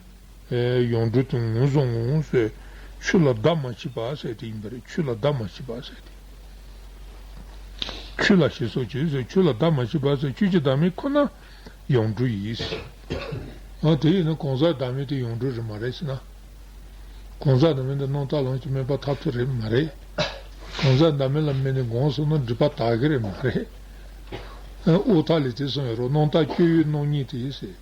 ཡོངས་གྲུབ་ཏུ་ངོས་བཟུང་ངོ་ཟེར། ཆོས་ལ་བདག་མ་བྱས་པ་ཟེར་དེ་ཡིན་པ་རེད། ཆོས་ལ་བདག་མ་བྱས་པ་ཟེར་དེ། ཆོས་ལ་ཞེས་སོགས་ཀྱི་ཟེར། ཆོས་ལ་བདག་མ་བྱས་པ་ཟེར། ཆོས་ཀྱི་བདག་མེད་ཁོ་ན་ཡོངས་གྲུབ་ཡིན། ཨ་དེ་ཡིན་ན་གང་ཟག་བདག་མེད་དེ་ཡོངས་གྲུབ་རེད་མ་རེད་ཟེར་ན། གང་ཟག་བདག་མེད་དེ་རྣམ་བརྟགས་ལམ་གྱི་དམིགས་པ་མཐར་ཐུག་རེད་མ་རེད། གང་ཟག་བདག་མེད་ལ་དམིགས་ནས་དགོངས་སོང་ན་སྒྲིབ་པ་དག་གི་རེད་མ་རེད། ཨ་དབུ་ཐོག་ལ་དེ་གསུངས་ཡོད་རེད། རྣམ་བརྟགས་སྤྱོད་ཡུལ་རྣམ་གཉིས་དེ་ཟེར།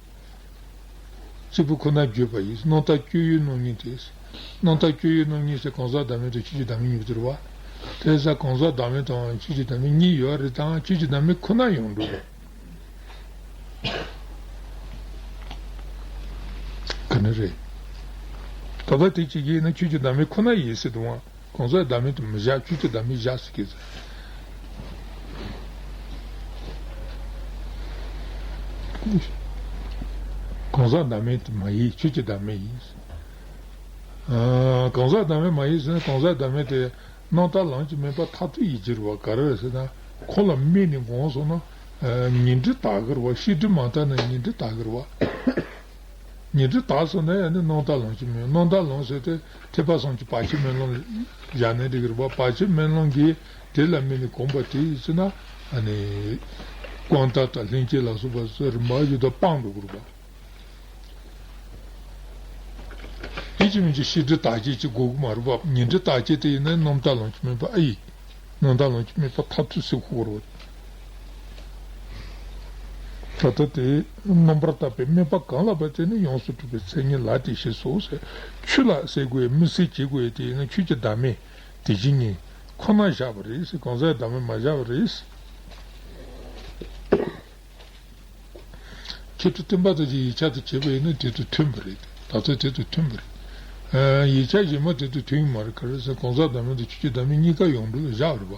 གཅིག་པུ་ཁོ་ན་བརྗོད་པ་ཡིན། རྣམ་བརྟགས་སྤྱོད་ཡུལ་རྣམ་གཉིས་དེ། རྣམ་བརྟགས་སྤྱོད་ཡུལ་རྣམ་གཉིས་ཟེར་གང་ཟག་བདག་མེད་དང་ཆོས་ཀྱི་བདག་མེད་གཉིས་པོ་དེ་རེད་བ། དེ་ཟེར་གང་ཟག་བདག་མེད་དང་ཆོས་ཀྱི་བདག་མེད་གཉིས་ཡོད་རེད་དང་། ཆོས་ཀྱི་བདག་མེད་ཁོ་ན་ཡོངས་གྲུབ་རེད། ག་ནི་རེད། ད་ལྟ་དེ་གཅིག་ཡིན་ན་ཆོས་ཀྱི་བདག་མེད་ཁོ་ན་ཡིན་ཟེར་འདུག་བ། གང་ཟག་བདག་མེད་དུ་མི་བཞག་ཆོས་ཀྱི་བདག་མེད་བཞག་ཟེར་གི་ཟེར། གང་ཟག་བདག་མེད་དུ་མ་ཡིན། ཆོས་ཀྱི་བདག་མེད་ཡིན། ཨ་གང་ཟག་བདག་མེད་མ་ཡིན་ཟེར་ན། གང་ཟག་བདག་མེད་དེ་རྣམ་བརྟགས་ལམ་གྱི་དམིགས་པ་མཐར་ཐུག་ཡིན་གྱི་རེད་བ། ག་རེ་རེད་ཟེར་ན། ཁོ་ལ་དམིགས་ནས་དགོངས་སོང་ན་ཉིང་ཁྲི་དག་གི་རེད་བ། ཤེས་སྒྲིབ་མ་དག་ན་ཉིང་ཁྲི་དག་གི་རེད་བ། ཉིང་ཁྲི་དག་སོང་ན་ཡང་ནི་རྣམ་བརྟགས་ལམ་གྱི་དམིགས། རྣམ་བརྟགས་ལམ་ཟེར་དེ་ཐེག་པ་གསུམ་གྱི་བར་ཆད་མེད་ལམ་བཞག་ནའི་འགྲིག་གི་རེད་བ། བར་ཆད་མེད་ལམ་གྱིས་དེ་ལ་དམིགས་ནས་གོམས་པ་དེ་ཡིན་ཟེར་ན། ཨ་ནི་ཀུན་བརྟགས་དང་ལྷན་སྐྱེས་ལ་སོགས་པ་ཚོ་རིམ་པ་བཞིན་དུ་སྤངས་འགྲོ་གི་རེད་བ། ཡིན་གཅིག་མིན་གཅིག་ཤེས་སྒྲིབ་དག་བྱེད་ཅིག་དགོས་ཀྱི་མ་རེད་བ། ཉིང་ཁྲི་དག་བྱེད་དེ་ཡིན་ན་རྣམ་བརྟགས་ལམ་གྱི་དམིགས་པ་ཨེ་ཡིན། རྣམ་བརྟགས་ལམ་གྱི་དམིགས་པ་མཐར་ཐུག་ཟེར་ཁུག་རོ། ད་ལྟ་དེ་རྣམ་པར་བརྟགས་པའི་དམིགས་པ་གང་ལ་བར་དེ་ནི་ཡོངས་སུ་གྲུབ་པའི་མཚན་ཉིད་ལ་དེ་ཞེས་སོ་ཟེར། ཆོས་ལ་ཟེར་དགོས་ཡ་དམིགས་བསལ་བྱེད་དགོས་ཡ་དེ་ཡིན་ན་ཆོས་ཀྱི་བདག་མེད་དེ་བཞིན་ཉིད་ཁོ་ན་བཞག་པ་རེད་ཟེར། གང་ཟག་བདག་མེད་མ་བཞག་པ་རེད། མཁས་གྲུབ་བསྟན་པ་དང་གཅིག་ཡིག་ཆ་དེ་བྱས་པ་ཡིན་ན་དེ་དང་མཐུན་པ་རེད། ད་ལྟ་དེ་དང་མཐུན་པ་རེད། ཨ་ཡིག་ཆ་གཞན་མ་དེ་དང་མཐུན་གྱི་མ་རེད། ག་རེ་ཟེར་གང་ཟག་བདག་མེད་དང་ཆོས་ཀྱི་བདག་མེད་གཉིས་ཀ་ཡོངས་གྲུབ་ལ་བཞག་རེད་བ།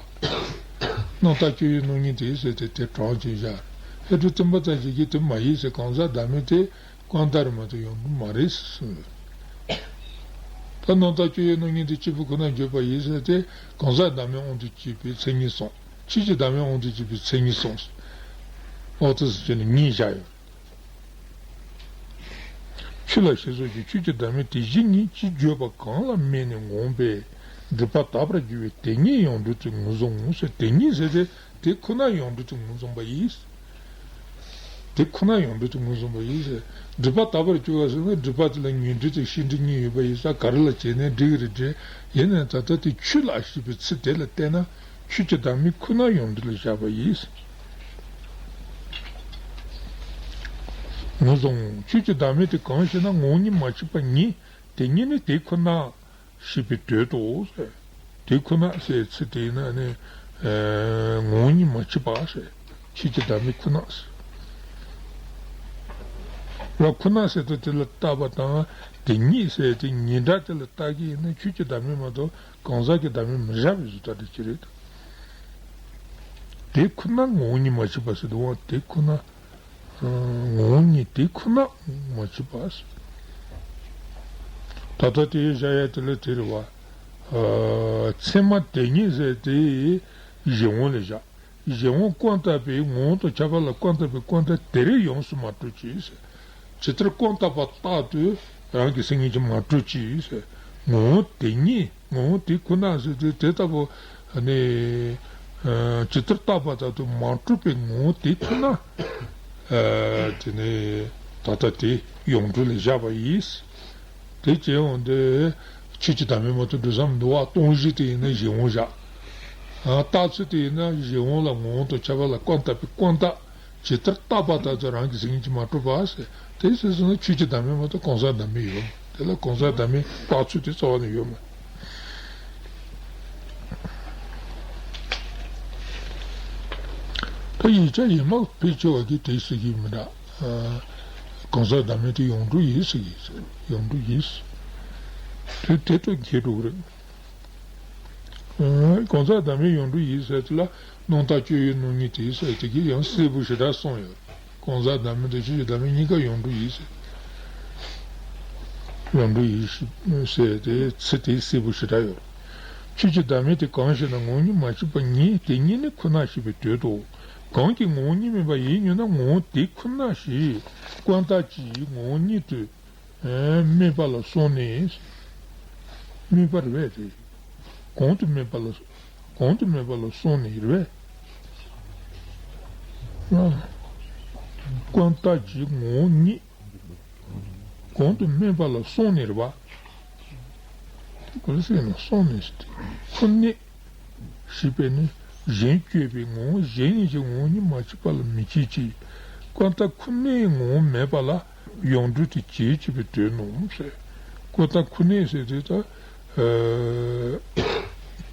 རྣམ་བརྟགས་སྤྱོད་ཡུལ་རྣམ་གཉིས་དེ་ཟེར་ཏེ་དེ་དྲངས་བྱས་བཞག་རེད། མཁས་གྲུབ་བསྟན་པ་དང་གཅིག་གིས་དེ་མ་ཡིན་ཟེར། གང་ཟག་བདག་མེད་དེ་ཀུན་བརྟགས་རེད་མ་གཏོགས་ཡོངས་གྲུབ་མ་རེད་ཟེར། ད་རྣམ་བརྟགས་སྤྱོད་ཡུལ་རྣམ་གཉིས་དེ་གཅིག་པུ་ཁོ་ན་བརྗོད་པ་ཡིན་ཟེར་ཏེ་གང་ཟག་བདག་མེད་དབང་དུ་བྱས་པའི་མཚན་ཉིད་གསུམ། ཆོས་ཀྱི་བདག་མེད་དབང་དུ་བྱས་པའི་མཚན་ཉིད་གསུམ། འོ་དེ་ཟེར་ནས་གཉིས་བཞག་ཡོད། ཆོས་ལ་ཞེས་སོགས་ཀྱི་ཆོས་ཀྱི་བདག་མེད་དེ་བཞིན་ཉིད་ཅེས་བརྗོད་པ་གང་ལ་དམིགས་ནས་དགོངས་པས་སྒྲིབ་པ་དག་པར་གྱུར་པའི་དེ་ཉིད་ཡོངས་གྲུབ་ཏུ་ངོས་བཟུང་ངོ་ཟེར། དེ་ཉིད་ཟེར་ཏེ་དེ་ཁོ་ན་ཡོངས་གྲུབ་ཏུ་ངོས་བཟུང་བ་ཡིན། དེ་ཁོ་ན་ཡོངས་གྲུབ་ཏུ་ངོས་བཟུང་བ་ཡིན་ཟེར། སྒྲིབ་པ་དག་པར་གྱུར་པ་ཟེར་ན་སྒྲིབ་པ་དེ་ལ་ཉོན་སྒྲིབ་དང་ཤེས་སྒྲིབ་གཉིས་ཡོད་པ་ཡིན་ཙང་ག་རེ་ལ་བྱས་ནའི་འགྲིག་གི་རེད་དྲན། ཡིན་ནའི་ད་ལྟ་དེ་ཆོས་ལ་ཞེས་པའི་ཚིག་དེ་ལ་བལྟས་ན་ ཆོས་ཀྱི་བདག་མེད་ཁོ་ན་ཡོངས་གྲོལ་ལ་བཞག་པ་ཡིན། ངོས་བཟུང་། ཆོས་ཀྱི་བདག་མེད་དེ་གང་ཞེ་ན། ངོ་བོ་ཉིད་མ་མཆིས་པ་ཉིད་དེ་ཉིད་ནི་དེ་ཁོ་ན་ཞེས་པའི་དོན་ཏོ། དེ་ཁོ་ན་ཟེར་ཚིག་དེ་ཡིན་ན་ནི། ཨ་ངོ་བོ་ཉིད་མ་མཆིས་པ་ཟེར། ཆོས་ཀྱི་བདག་མེད་ཁོ་ན་ཟེར། ལ་ཁོ་ན་ཟེར་དུས་དེ་ལ་བཏགས་པ་དང་། དེ་ཉིད་ཟེར་དེ་ཉིད་སྒྲ་དེ་ལ་བཏགས་ཀྱི་ཡིན་ན། ཆོས་ཀྱི་བདག་མེད་མ་གཏོགས་གང་ཟག་གི་བདག་མེད་མི་བཞག་པའི་བཟོ་ལྟ་དེ་ཅི་རེད། དེ་ཁོ་ན་ངོ་བོ་ཉིད་མ་མཆིས་པ་ཟེར་དུས། དེ་ཁོ་ན། ཨ་ངོ་བོ་ཉིད་དེ་ཁོ་ན་མ་མཆིས་པ་ཟེར། ད་ལྟ་དེ་བཞག་ཡ་དེ་ལ་དེ་རེད་བ། ཨ་ཚད་མ་དེ་ཉིད་ཟེར་དེ་གཞན་དབང་ལ་བཞག་གཞན་དབང་ཀུན་བཏགས་པའི་ངོ་བོ་དང་ཁྱབ་པ་ལ་ཀུན་བཏགས་པའི་ཀུན་བཏགས་དེ་རེ་ཡོངས་སུ་མ་གྲུབ་ཅིང་ཟེར། ཇི་ལྟར་ཀུན་བཏགས་པ་རྟག་ཏུ་རང་གི་སེམས་ཉིད་ཀྱིས་མ་གྲུབ་ཅིང་ཟེར། ངོ་བོ་དེ་ཉིད། ངོ་བོ་དེ་ཁོ་ན་ཟེར་དུས་དེ་ལྟ་བུ་ནི། ཨ་ཇི་ལྟར་བཏགས་པ་ལྟར་དུ་མ་གྲུབ་པའི་ངོ་བོ་དེ་ཁོ་ན། ཨ་དེ་ནི་ད་ལྟ་དེ་ཡོངས་གྲོལ་ལ་བཞག་པ་ཡིན། དེ་བྱས་འོང་དུས་ཆོས་ཀྱི་བདག་མེད་མ་གཏོགས་འགྲོ་ས་མི་འདུག་བ། སྟོང་གཞི་དེ་ཡིན་ན་གཞན་དབང་བཞག་ཨ་རྟགས་ཚུལ་དེ་ཡིན་ན་གཞན་དབང་ལ་ངོ་བོ་དང་ཁྱབ་པ་ལ་ཀུན་བཏགས་པའི་ཀུན་བཏགས། ཇི་ལྟར་བཏགས་པ་ལྟར་དུ་རང་གི་སེམས་ཉིད་ཀྱིས་མ་གྲུབ་པ་ཟེར། དེ་ཟེར་སོང་ན་ཆོས་ཀྱི་བདག་མེད་མ་གཏོགས་གང་ཟག་བདག་མེད་ཡོད་མ། དེ་ལ་གང་ཟག་བདག་མེད་རྟགས་ཚུལ་དེ་རྩ་བ་ནས་ཡོད་མ། ད་ཡིག་ཆ་ཡིན་མ་ཕལ་ཆེ་བ་གིས་དེ་ཟེར་གྱི་མི་འདྲ། ཨ་གང་ཟག་བདག་མེད་དེ་ཡོངས་གྲུབ་ཡིན་ཟེར་གྱི། ཡོངས་གྲུབ་ཡིན་ཟེར། དེ་དེ་ལྟར་འགྱེལ་འགྲོ་གི་རེད། ཨ་གང་ཟག་བདག་མེད་ཡོངས་གྲུབ་ཡིན་ཟེར་དེ་ལ་རྣམ་དག་སྤྱོད་ཡུལ་རྣམ་གཉིས་ཏེ་ཟེར་དེ་གིས་ཡང་གསལ་པོ་ཞེ་དྲག་གསུངས་ཡོད། གང་ཟག་བདག་མེད་དང་ཆོས་ཀྱི་བདག་མེད་གཉིས་ཀ་ཡོངས་གྲུབ་ཡིན་ཟེར། ཡོངས་གྲུབ་ཡིན་ཟེར་དེ་ཚིག་དེ་གསལ་པོ་ཞེ་དྲག་ཡོད། ཆོས་ཀྱི་བདག་མེད་དེ་གང་ཞེ་ན། ངོ་བོ་ཉིད་མ་མཆིས་པ་ཉིད་དེ་ཉིད་ནི་ཁོ་ན་ཞེས་པའི་དོན་ཏོ། གང་གིས་ངོ་བོ་ཉིད་སྨྲས་པ་ཡིན་སྙམ་ན། ངོ་བོ་དེ་ཁོ་ན་ཞེས་ཀུན་བཏགས་ཀྱིས་ངོ་བོ་ཉིད་དུ་སྨྲས་པ་ལ་སོང་ནས། སྨྲས་པ་རེད་པས། དེ་གོང་དུ་སྨྲས་པ་ལ། གོང་དུ་སྨྲས་པ་ལ་སོང་ནས་རེད་པས། ཀུན་བཏགས་ཀྱིས་ངོ་བོ་ཉིད། གོང་དུ་སྨྲས་པ་ལ་སོང་ནས་རེད་པ། དེ་ག་རེ་ཟེར་ན་སོང་ནས་ཟེར་དུས་ཁོ་ནས། ཞེས་པས་ནི་གཞན་གཅོད་པའི་ངོ་བོ་གཞན་ཉིད་ཀྱི་ངོ་བོ་ཉིད་མ་མཆིས་པ་ལ་མི་བྱེད་ཅིང་། ཀུན་བཏགས་ཁོ་ནའི་ངོ་བོ་མེད་པ་ལ་ཡོངས་གྲུབ་ཏུ་བྱེད་ཅེས་པའི་དོན་ནོ་ཟེར། ཀུན་བཏགས་ཁོ་ནའི་ཟེར་དུས་ད། ཨ་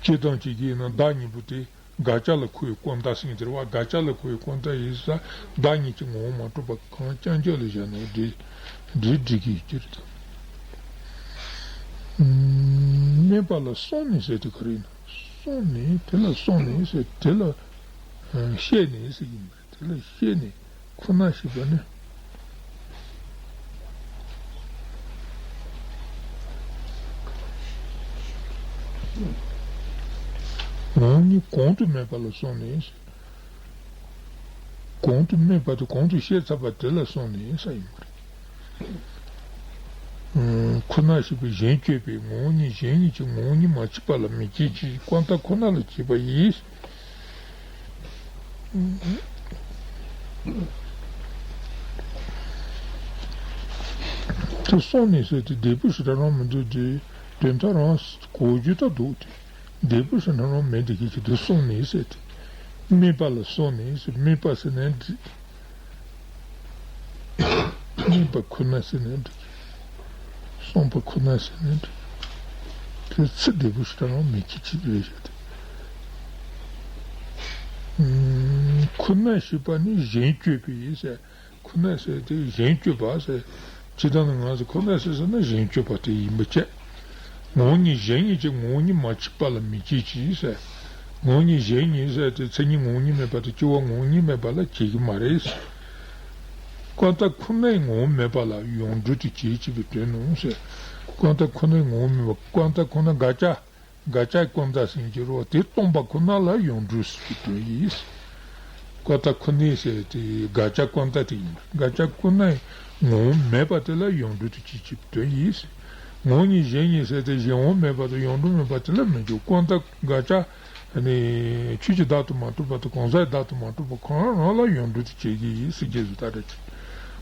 སྤྱིར་བཏང་བྱེད་ཀྱི་ཡིན་ན་བདག་གཉིས་པོ་དེ་དགག་བྱ་ལ་འཁོར་བའི་ཀུན་བཏགས་ཟེར་གྱི་རེད་པ། དགག་བྱ་ལ་འཁོར་བའི་ཀུན་བཏགས་ཡིན་ཙང་བདག་ཉིད་ཀྱི་ངོ་བོ་མ་གྲུབ་པ་གང་རྐྱང་རྐྱང་ལ་བཞག་ནས་འགྲེལ་འགྲེལ་འགྲིག་གི་ཡོད་ཀྱི་རེད་དམ། སྨྲས་པ་ལ་སོང་ནས་ཟེར་དུས་ག་རེ་ཡིན་ན། སོང་ནས། དེ་ལ་སོང་ནས་ཟེར། དེ་ལ་ཨ་བཤད་ནས་ཟེར་གྱི་མ་རེད། དེ་ལ་བཤད་ནས་ཁོ་ན་ཞེས་པ་ནི། ངོ་བོ་ཉིད་གོང་དུ་སྨྲས་པ་ལ་སོང་ནས། གོང་དུ་སྨྲས་པ་དེ་གོང་དུ་བཤད་ཚར་བ་དེ་ལ་སོང་ནས་ཟེར་ཡིན་པ་རེད། ཁོ་ན་ཞེས་པའི་གཞན་གཅོད་པའི་ངོ་བོ་ཉིད་གཞན་ཉིད་ཀྱི་ངོ་བོ་ཉིད་མ་མཆིས་པ་ལ་མི་བྱེད་ཅིང་། ཀུན་བཏགས་ཁོ་ན་ལ་བྱེད་པ་ཡིན། དེ་སོང་ནས་ཟེར་དེ་བདེ་པོ་ཞེ་དྲག་རང་མི་འདུག་སྟེ། དོན་དག་རང་གོ་རྒྱུ་ད་འདུག་སྟེ། བདེ་པོ་ཞེ་དྲག་རང་མེད་དེ་གི་ཅིག་དེ་སོང་ནས་ཟེར་དེ། སྨྲས་པ་ལ་སོང་ནས་ཟེར། སྨྲས་པ་ཟེར་ནས་འགྲིག་སྨྲས་པ་ཁོ་ན་ཟེར་ནས་འགྲིག་སོང་པ་ཁོ་ན་ཟེར་ནས་འགྲིག་དེ་ཚིག་བདེ་པོ་ཞེ་དྲག་རང་མེད་ཀྱི་ཅིག་རེད་ཟེར་དེ། ཁོ་ན་ཞེས་པ་ནི་གཞན་གཅོད་པའི་ཡིན་ཟེར། ཁོ་ན་ཟེར་དེ་གཞན་གཅོད་པ་ཟེར། ཇི་ལྟར་ན་ང་ཚོ་ཁོ་ན་ཟེར་ཟེར་ན་གཞན་གཅོད་པ་དེ་ཡིན་པ་བྱས། ངོ་བོ་ཉིད་གཞན་ཉིད་ཀྱི་ངོ་བོ་ཉིད་མ་མཆིས་པ་ལ་མི་བྱེད་ཅིང་ཟེར། ངོ་བོ་ཉིད་གཞན་ཉིད་ཟེར་དེ་མཚན་ཉིད་ངོ་བོ་ཉིད་མེད་པ་དང་སྐྱེ་བོ་ངོ་བོ་ཉིད་མེད་པ་ལ་བྱེད་ཀྱི་མ་རེད་ཟེར། ཀུན་བཏགས་ཁོ་ནའི་ངོ་བོ་མེད་པ་ལ་ཡོངས་གྲུབ་ཏུ་བྱེད་ཅེས་པའི་དོན་ནོ་ཟེར། ཀུན་བཏགས་ཁོ་ནའི་ངོ་བོ་མེད་པ། ཀུན་བཏགས་ཁོ་ན་དགག་བྱ། དགག་བྱ་ཀུན་བཏགས་ཟེར་གྱི་རེད་པ། དེ་སྟོང་པ་ཁོ་ན་ལ་ཡོངས་གྲུབ་ཟེར་གྱི་དོན་ཡིན། ཀུན་བཏགས་ཁོ་ནའི་ཟེར་དེ་དགག་བྱ་ཀུན་བཏགས་དེ་ཡིན། དགག་བྱ་ཁོ་ནའི་ངོ་བོ་མེད་པ་དེ་ལ་ཡོངས་གྲུབ་ཏུ་བྱེད་ཅེས་པའི་དོན་ཡིན། ངོ་བོ་ཉིད་གཞན་ཉིད་ཟེར་དེ་གཞན་དབང་མེད་པ་དང་ཡོངས་གྲུབ་མེད་པ་དེ་ལ་མི་འཇུག་ཀུན་བཏགས་དགག་བྱ་ནི་ཆོས་ཀྱི་བདག་ཏུ་མ་གྲུབ་པ་དང་གང་ཟག་བདག་ཏུ་མ་གྲུབ་པ་གང་རང་རང་ལ་ཡོངས་གྲུབ་ཏུ་བྱེད་ཀྱི་ཡིན་ཟེར་གྱི་ཟེར་ད་རེད།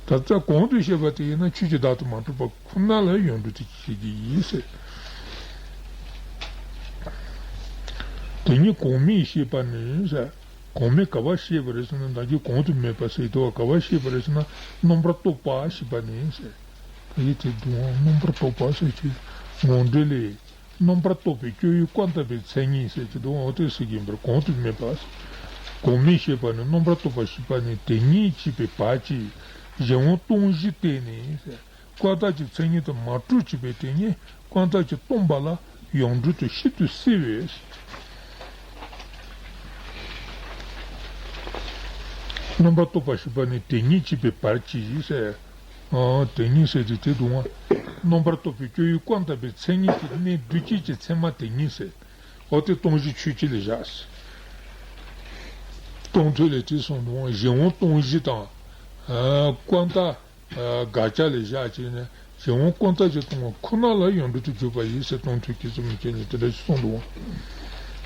ད་ལྟ་གོང་དུ་བཤད་པ་དེ་ཡིན་ན་ཆོས་ཀྱི་བདག་ཏུ་མ་གྲུབ་པ་ཁོ་ན་ལ་ཡོངས་གྲུབ་ཏུ་བྱེད་ཀྱི་ཡིན་ཟེར། དེ་ཉིད་གོང་མས་བཤད་པ་ནི་ཟེར། གོང་མས་ག་བ་བཤད་པ་རེད་ཟེར་ན། བདག་གིས་གོང་དུ་སྨྲས་པ་ཟེར་དུས་ག་བ་བཤད་པ་རེད་ཟེར་ན། རྣམ་པར་རྟོག་པ་བཤད་པ་ནི་ཟེར། ད་ཡིད་དེ་དུང་རྣམ་པར་རྟོག་པ་ཟེར་གྱི་ངོ་འདྲེན་ལས། རྣམ་པར་རྟོག་པའི་སྤྱོད་ཡུལ་ཀུན་བརྟགས་པའི་མཚན་ཉིད་ཟེར་གྱི་འདུག་འོ་དེ་ཟེར་གྱིན་པར་གོང་དུ་སྨྲས་པ། གོང་མས་བཤད་པ་ནི། རྣམ་པར་རྟོག་པ་ཞེས་པ་ནི་དེ་ཉིད་ཅེས་པའི་བར་གྱིས་གཞན་དབང་སྟོང་གཞི་བསྟན་ནས་ཟེར། ཀུན་བརྟགས་ཀྱི་མཚན་ཉིད་དུ་མ་གྲུབ་ཅེས་པའི་དེ་ཉིད་ཀུན་བརྟགས་ཀྱིས་སྟོང་པ་ལ་ཡོངས་གྲོལ་དུ་ཤིན་ཏུ་གསལ་བས། རྣམ་པར་རྟོག་པ་ཞེས་པ་ནི་དེ་ཉིད་ཅེས་པའི་བར་གྱིས་ཟེར། ཨ། དེ་ཉིད་ཟེར་དུས་དེ་དུང་བ། རྣམ་པར་རྟོག་པའི་སྤྱོད་ཡུལ་ཀུན་བརྟགས་པའི་མཚན་ཉིད་ཀྱི་གནས་དུས་གཅིག་གི་ཚད་མ་དེ་ཉིད་ཟེར། འོ་དེ་སྟོང་གཞི་ཆོས་ཅན་ལ་བཞག་ཟེར། སྟོང་ཐུན་ལས་དེ་གསུངས་འདུག་གཞན་དབང་སྟོང་གཞི་དང་། ཨ། ཀུན་བརྟགས། ཨ། དགག་བྱ་ལ་བཞག་བྱས་ནས་གཞན་དབང་ཀུན་བརྟགས་ཀྱིས་སྟོང་པ་ཁོ་ན་ལ་ཡོངས་གྲོལ་དུ་གྱུར་པ་ཡིན་ཟེར། སྟོང་ཐུན་རྒྱལ་སྲས་མུ་ཁྱུད་ནས་དེ་འདྲ་ཞིག་གསུངས་འདུག་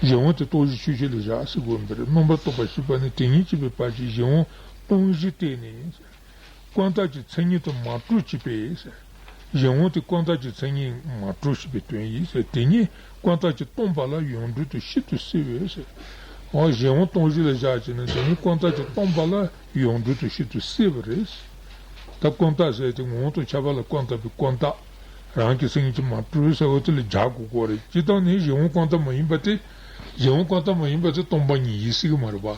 གཞན་དབང་དེ་སྟོང་གཞི་ཆོས་ཅན་ལ་བཞག་ཟེར་དགོས་པ་རེད། རྣམ་པར་རྟོག་པ་ཞེས་པ་ནི་དེ་ཉིད་ཅེས་པའི་བར་གྱིས་གཞན་དབང་སྟོང་གཞི་བསྟན་ནས། ཀུན་བརྟགས་ཀྱི་མཚན་ཉིད་དུ་མ་གྲུབ་ཅེས་པས། གཞན་དབང་དེ་ཀུན་བརྟགས་ཀྱི་མཚན་ཉིད་མ་གྲུབ་ཅེས་པའི་དོན་ཡིན་ཟེར། དེ་ཉིད་ཀུན་བརྟགས་ཀྱིས་སྟོང་པ་ལ་ཡོངས་གྲོལ་དུ་ཤིན་ཏུ་གསལ་བས་ཟེར། འོ་གཞན་དབང་སྟོང་གཞི་ལ་བཞག་བྱས་ནས་དེ་ཉིད་ཀུན་བརྟགས་ཀྱིས་སྟོང་པ་ལ་ཡོངས་གྲོལ་དུ་ཤིན་ཏུ་གསལ་བ་རེད། ད་ཀུན་བརྟགས་ཟེར་དེ་ངོ་བོ་དང་ཁྱད་པར་ལ་ཀུན་བརྟགས་པའི་ཀུན་བརྟགས། རང་གི་སེམས་ཀྱིས་མ་གྲུབ་ཟེར་བ་དེ་ལ་སྦྱར་དགོས་ཀྱི་རེད། སྤྱིར་བཏང་ནི་གཞན་དབང་ཀུན་བརྟགས་མ་ཡིན་པ་དེ། གཞན་དབང་ཀུན་བརྟགས་མ་ཡིན་པ་དེ་སྟོང་པ་ཉིད་ཡིན་སྲིད་ཀྱི་མ་རེད་པ།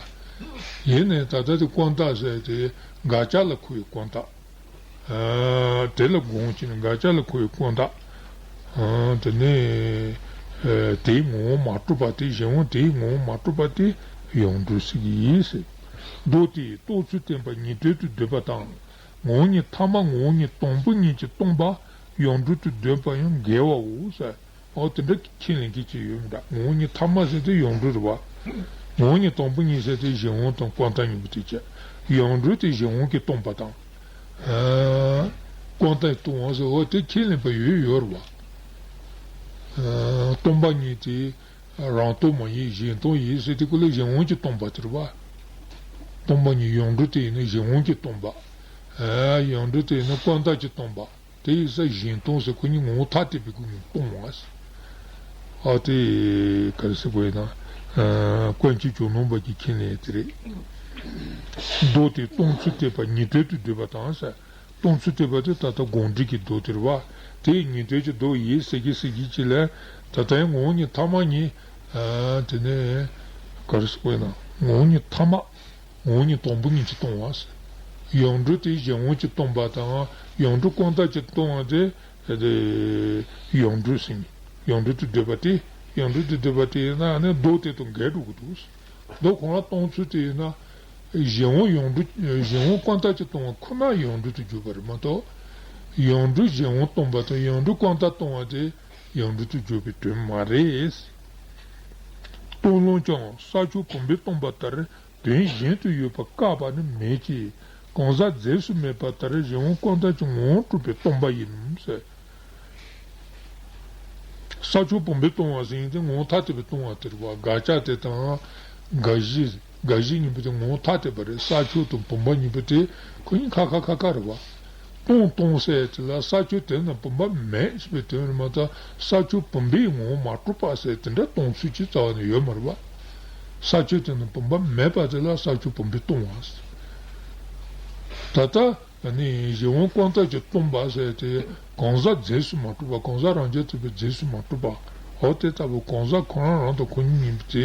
ཡིན་ནའི་ད་ལྟ་དེ་ཀུན་བརྟགས་ཟེར་དེ་དགག་བྱ་ལ་མཁོ་བའི་ཀུན་བརྟགས། ཨ། དེ་ལ་དགོངས་བྱས་ནས་དགག་བྱ་ལ་མཁོ་བའི་ཀུན་བརྟགས། ཨ། དེ་ནས། ཨ། དེའི་ངོ་བོ་མ་གྲུབ་པ་དེ། གཞན་དབང་དེའི་ངོ་བོ་མ་གྲུབ་པ་དེ་ཡོངས་གྲོལ་ཟེར་གྱི་ཡིན་ཟེར། མདོ་དེས་རྟོགས་ཚུལ་བསྟན་པ་ཉིད་དོན་དུ་འདོད་པ་དང་། ངོ་བོ་ཉིད་ཐ་མ་ངོ་བོ་ཉིད་དང་པོ་ཉིད་ཀྱིས་སྟོང་པ་ཡོངས་གྲོལ་དུ་འདོད་པ་ཡང་འགལ་བའོ་ཟེར། འོ་དེ་འདྲ་ཁས་ལེན་མཁན་ཅིག་ཡོད་མི་འདྲ། ངོ་བོ་ཉིད་ཐ་མ་ཟེར་དེ་ཡོངས་གྲོལ་རེད་བ། ངོ་བོ་ཉིད་དང་པོ་ཉིད་ཟེར་དེ་གཞན་དབང་དང་ཀུན་བརྟགས་གཉིས་པོ་དེ་བྱས། ཡོངས་གྲོལ་དེ་གཞན་དབང་གིས་སྟོང་པ་དང་། ཨ། ཀུན་བརྟགས་སྟོང་བ་ཟེར། འོ་དེ་ཁས་ལེན་པ་ཡོད་ཡོད་རེད་བ། ཨ། སྟོང་པ་ཉིད་དེ་རང་སྟོང་མ་ཡིན་གཞན་སྟོང་ཡིན་ཟེར་དེ་ཀུན་ལས་གཞན་དབང་གིས་སྟོང་པ་དེ་རེད་བ། སྟོང་པ་ཉིད་ཡོངས་གྲོལ་དེ་ཡིན་ན་གཞན་དབང་གིས་སྟོང་པ། ཨ། ཡོངས་གྲོལ་དེ་ཡིན་ན་ཀུན་བརྟགས་ཀྱིས་སྟོང་པ། དེ་ཡིན་ཙང་གཞན་སྟོང་ཟེར། ཁོ་གཉིས་ངོ་བོ་ཐ་དད་པའི་སྒོ་ནས་སྟོང་བ་ཟེར། ཨ། དེ་ག་རེ་ཟེར་དགོས་ཡིན་ན། ཨ། ཀུན་མཁྱེན་ཇོ་ནང་པ་གི་ཁས་ལེན་དེ་རེད། མདོ་དེས་སྟོང་ཚུལ་བསྟན་པ་ཉིད་དོན་དུ་འདོད་པ་དང་ཟེར། སྟོང་ཚུལ་བསྟན་པ་དེ་ད་ལྟ་དགོངས་འགྲེལ་གྱི་མདོ་དེ་རེད་བ། དེ་ཉིད་དོན་གྱི་མདོ་ཡིན་ཟེར་གྱི་ཟེར་གྱི་ཅིག་ལ། ད་ལྟའི་ངོ་བོ་ཉིད་ཐ་མ་ཉིད། ཨ། དེ་ནས་ག་རེ་ཟེར་དགོས་ཡིན་ན། ངོ་བོ་ཉིད་ཐ་མ། ངོ་བོ་ཉིད་དང་པོ་ཉིད་ཀྱིས་སྟོང་བ་ཟེར། ཡོངས་གྲོལ་དེ་གཞན་དབང་གིས་སྟོང་པ་དང་ཡོངས་གྲོལ་ཀུན་བརྟགས་ཀྱིས་སྟོང་བ་དེ། དེ་ཡོངས་གྲོལ་ཟེར་ནས། ཡོངས་གྲོལ་དུ་འདོད་པ་དེ། ཡོངས་གྲོལ་དུ་འདོད་པ་དེ་ཡིན་ན་ནི་མདོ་དེ་དང་འགལ་འགྲོ་གི་འདུག་མདོ་གང་ལ་སྟོང་ཚུལ་དེ་ཡིན་ན། གཞན་དབང་ཡོངས་གྲོལ། གཞན་དབང་ཀུན་བརྟགས་ཀྱིས་སྟོང་བ་ཁོ་ན་ཡོངས་གྲོལ་དུ་གྱུར་པ་རེད་མ་གཏོགས། ཡོངས་གྲོལ་གཞན་དབང་སྟོང་པ་དང་ཡོངས་གྲོལ་ཀུན་བརྟགས་སྟོང་བ་དེ་ཡོངས་གྲོལ་དུ་གྱུར་པའི་དོན་མ་རེད། སྟོང་ལམ་ཀྱང་ས་ཕྱོགས་བུམ་པས་སྟོང་པ་ལྟར། དོན་གཞན་དུ་ཡོད་པ་བཀག་པ་ནི་མེད་ཀྱི། གང་ཟག་རྫས་སུ་མེད་པ་ལྟར་གཞན་དབང་ཀུན་བརྟགས་ཀྱི་ངོ་བོ་གྲུབ་པས་སྟོང་པ་ཡིན་ཟེར། ས་ཕྱོགས་བུམ་པས་སྟོང་བ་ཟེར་ཡིན་ཏེ་ངོ་བོ་ཐ་དད་པས་སྟོང་བ་དེ་རེད་བ། དགག་བྱ་དེ་དང་། དགག་གཞི། དགག་གཞི་གཉིས་པོ་དེ་ངོ་བོ་ཐ་དད་པ་རེད། ས་ཕྱོགས་དང་བུམ་པ་གཉིས་པོ་དེ་ཁོ་གཉིས་ཁ་ཁ་ཁ་ཁ་རེད་བ། སྟོང་སྟོང་ཟེར་དེ་ལ་ས་ཕྱོགས་དེ་ན་བུམ་པ་མེད་ཅེས་པའི་དོན་རེད་མ་གཏོགས། ས་ཕྱོགས་བུམ་པས་ངོ་བོ་མ་གྲུབ་པ་ཟེར་དེ་འདྲ་སྟོང་ཚུལ་གྱི་རྩ་བ་ནས་ཡོད་མ་རེད་བ། ས་ཕྱོགས་དེ་ན་བུམ་པ་མེད་པ་དེ་ལ་ས་ཕྱོགས་བུམ་པས་སྟོང་བ་ཟེར། ད་ལྟ་ནི་གཞན་དབང་ཀུན་བརྟགས་ཀྱིས་སྟོང་པ་ཟེར་དེ་གང་ཟག་རྫས་སུ་མ་གྲུབ་པ། གང་ཟག་རང་རྐྱ་ཐུབ་པའི་རྫས་སུ་མ་གྲུབ་པ། འོ་དེ་ལྟ་བུ་གང་ཟག་ཁོ་རང་རང་དང་ཁོ་གཉིས་ཡིན་པ་དེ་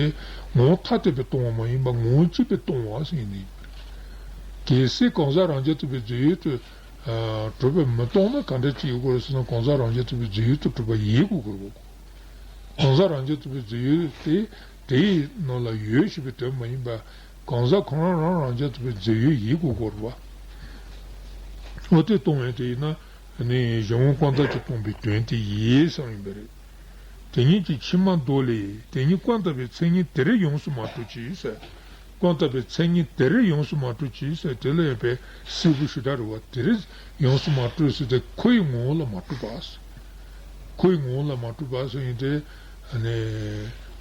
ངོ་བོ་ཐ་དད་པས་སྟོང་བ་མ་ཡིན་པ་ངོ་བོ་གཅིག་པས་སྟོང་བ་ཟེར་ནི། གལ་སྲིད་གང་ཟག་རང་རྐྱ་ཐུབ་པའི་རྫས་ཡོད་དུ་ཨ། གྲུབ་པས་མི་སྟོང་ན་ག་འདྲ་ཅིག་ཡོད་དགོས་རེད་ཟེར་ན། གང་ཟག་རང་རྐྱ་ཐུབ་པའི་རྫས་ཡོད་དུ་གྲུབ་པ་ཡིན་དགོས་དགོས་རེད་བ། གང་ཟག་རང་རྐྱ་ཐུབ་པའི་རྫས་ཡོད་དེ་དེའི་ནང་ལ་ཡོད་ཞེས་པའི་དོན་མ་ཡིན་པ། གང་ཟག་ཁོ་རང་རང་རང་རྐྱ་ཐུབ་པའི་རྫས་ཡོད་ཡིན་དགོས་དགོས་རེད་བ། འོ་དེ་སྟོང་བས་དེ་ཡིན་ན་ནི་གཞན་དབང་ཀུན་བརྟགས་ཀྱིས་སྟོང་པའི་དོན་དེ་ཡིན་གསུངས་ཡིན་པ་རེད། དེ་ཉིད་ཀྱི་ཕྱི་མ་མདོ་ལས། དེ་ཉིད་ཀུན་བརྟགས་པའི་མཚན་ཉིད་དེ་རུ་ཡོངས་སུ་མ་གྲུབ་ཅིང་ཟེར། ཀུན་བརྟགས་པའི་མཚན་ཉིད་དེ་རུ་ཡོངས་སུ་མ་གྲུབ་ཅིང་ཟེར། དེ་ལ་ཡོད་པའི་སྲིད་པ་ཞུ་དག་རེད་བ། དེ་རུ་ཡོངས་སུ་མ་གྲུབ་ཟེར་ཏེ་ཁོ་ཡི་ངོ་བོ་ལ་མ་གྲུབ་པ་ཟེར། ཁོ་ཡི་ངོ་བོ་ལ་མ་གྲུབ་པ་ཟེར་ཡིན་ཏེ། ཨ་ནི་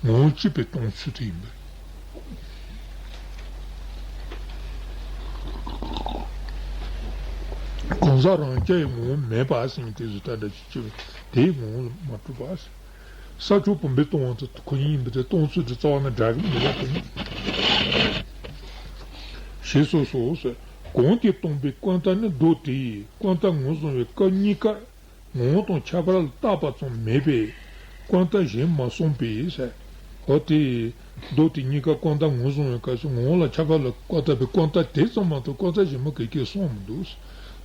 ངོ་བོ་གཅིག་པས་སྟོང་ཚུལ་དེ་ཡིན་པས། གང་ཟག་རང་རྐྱ་ཡི་ངོ་བོ་མེད་པ་ཟེར་ཡིན་ཏེ་བཟོ་ལྟ་འདྲ་ཅིག་གཅིག་པས་དེའི་ངོ་བོ་ལ་མ་གྲུབ་པ་ཟེར། ས་ཕྱོགས་བུམ་པས་སྟོང་བ་དེ་ཁོ་ཡིན་པ་དེ་སྟོང་ཚུལ་དེ་རྩ་བ་ནས་འདྲ་གི་མི་འདུག་པ་དེ་ནི། ཞེས་སོགས་སོ་ཟེར། གོང་གིས་སྟོང་པའི་ཀུན་བརྟགས་ནི་མདོ་དེའི་ཀུན་བརྟགས་ངོས་བཟུང་བའི་སྐབས་གཉིས་ཀར། ངོ་བོ་དང་ཁྱད་པར་ལ་བརྟགས་པ་ཙམ་མེད་པས་ཀུན་བརྟགས་གཞན་མ་གསུངས་པས་ཟེར། འོ་དེ། མདོ་དེ་གཉིས་ཀ་ཀུན་བརྟགས་ངོས་བཟུང་བའི་སྐབས་སུ་ངོ་བོ་ལ་ཁྱད་པར་ལ་བརྟགས་པའི་ཀུན་བརྟགས་དེ་ཙམ་མ་གཏོགས་ཀུན་བརྟགས་གཞན་མ་ག་གེ་གསུངས་མི་འདུག།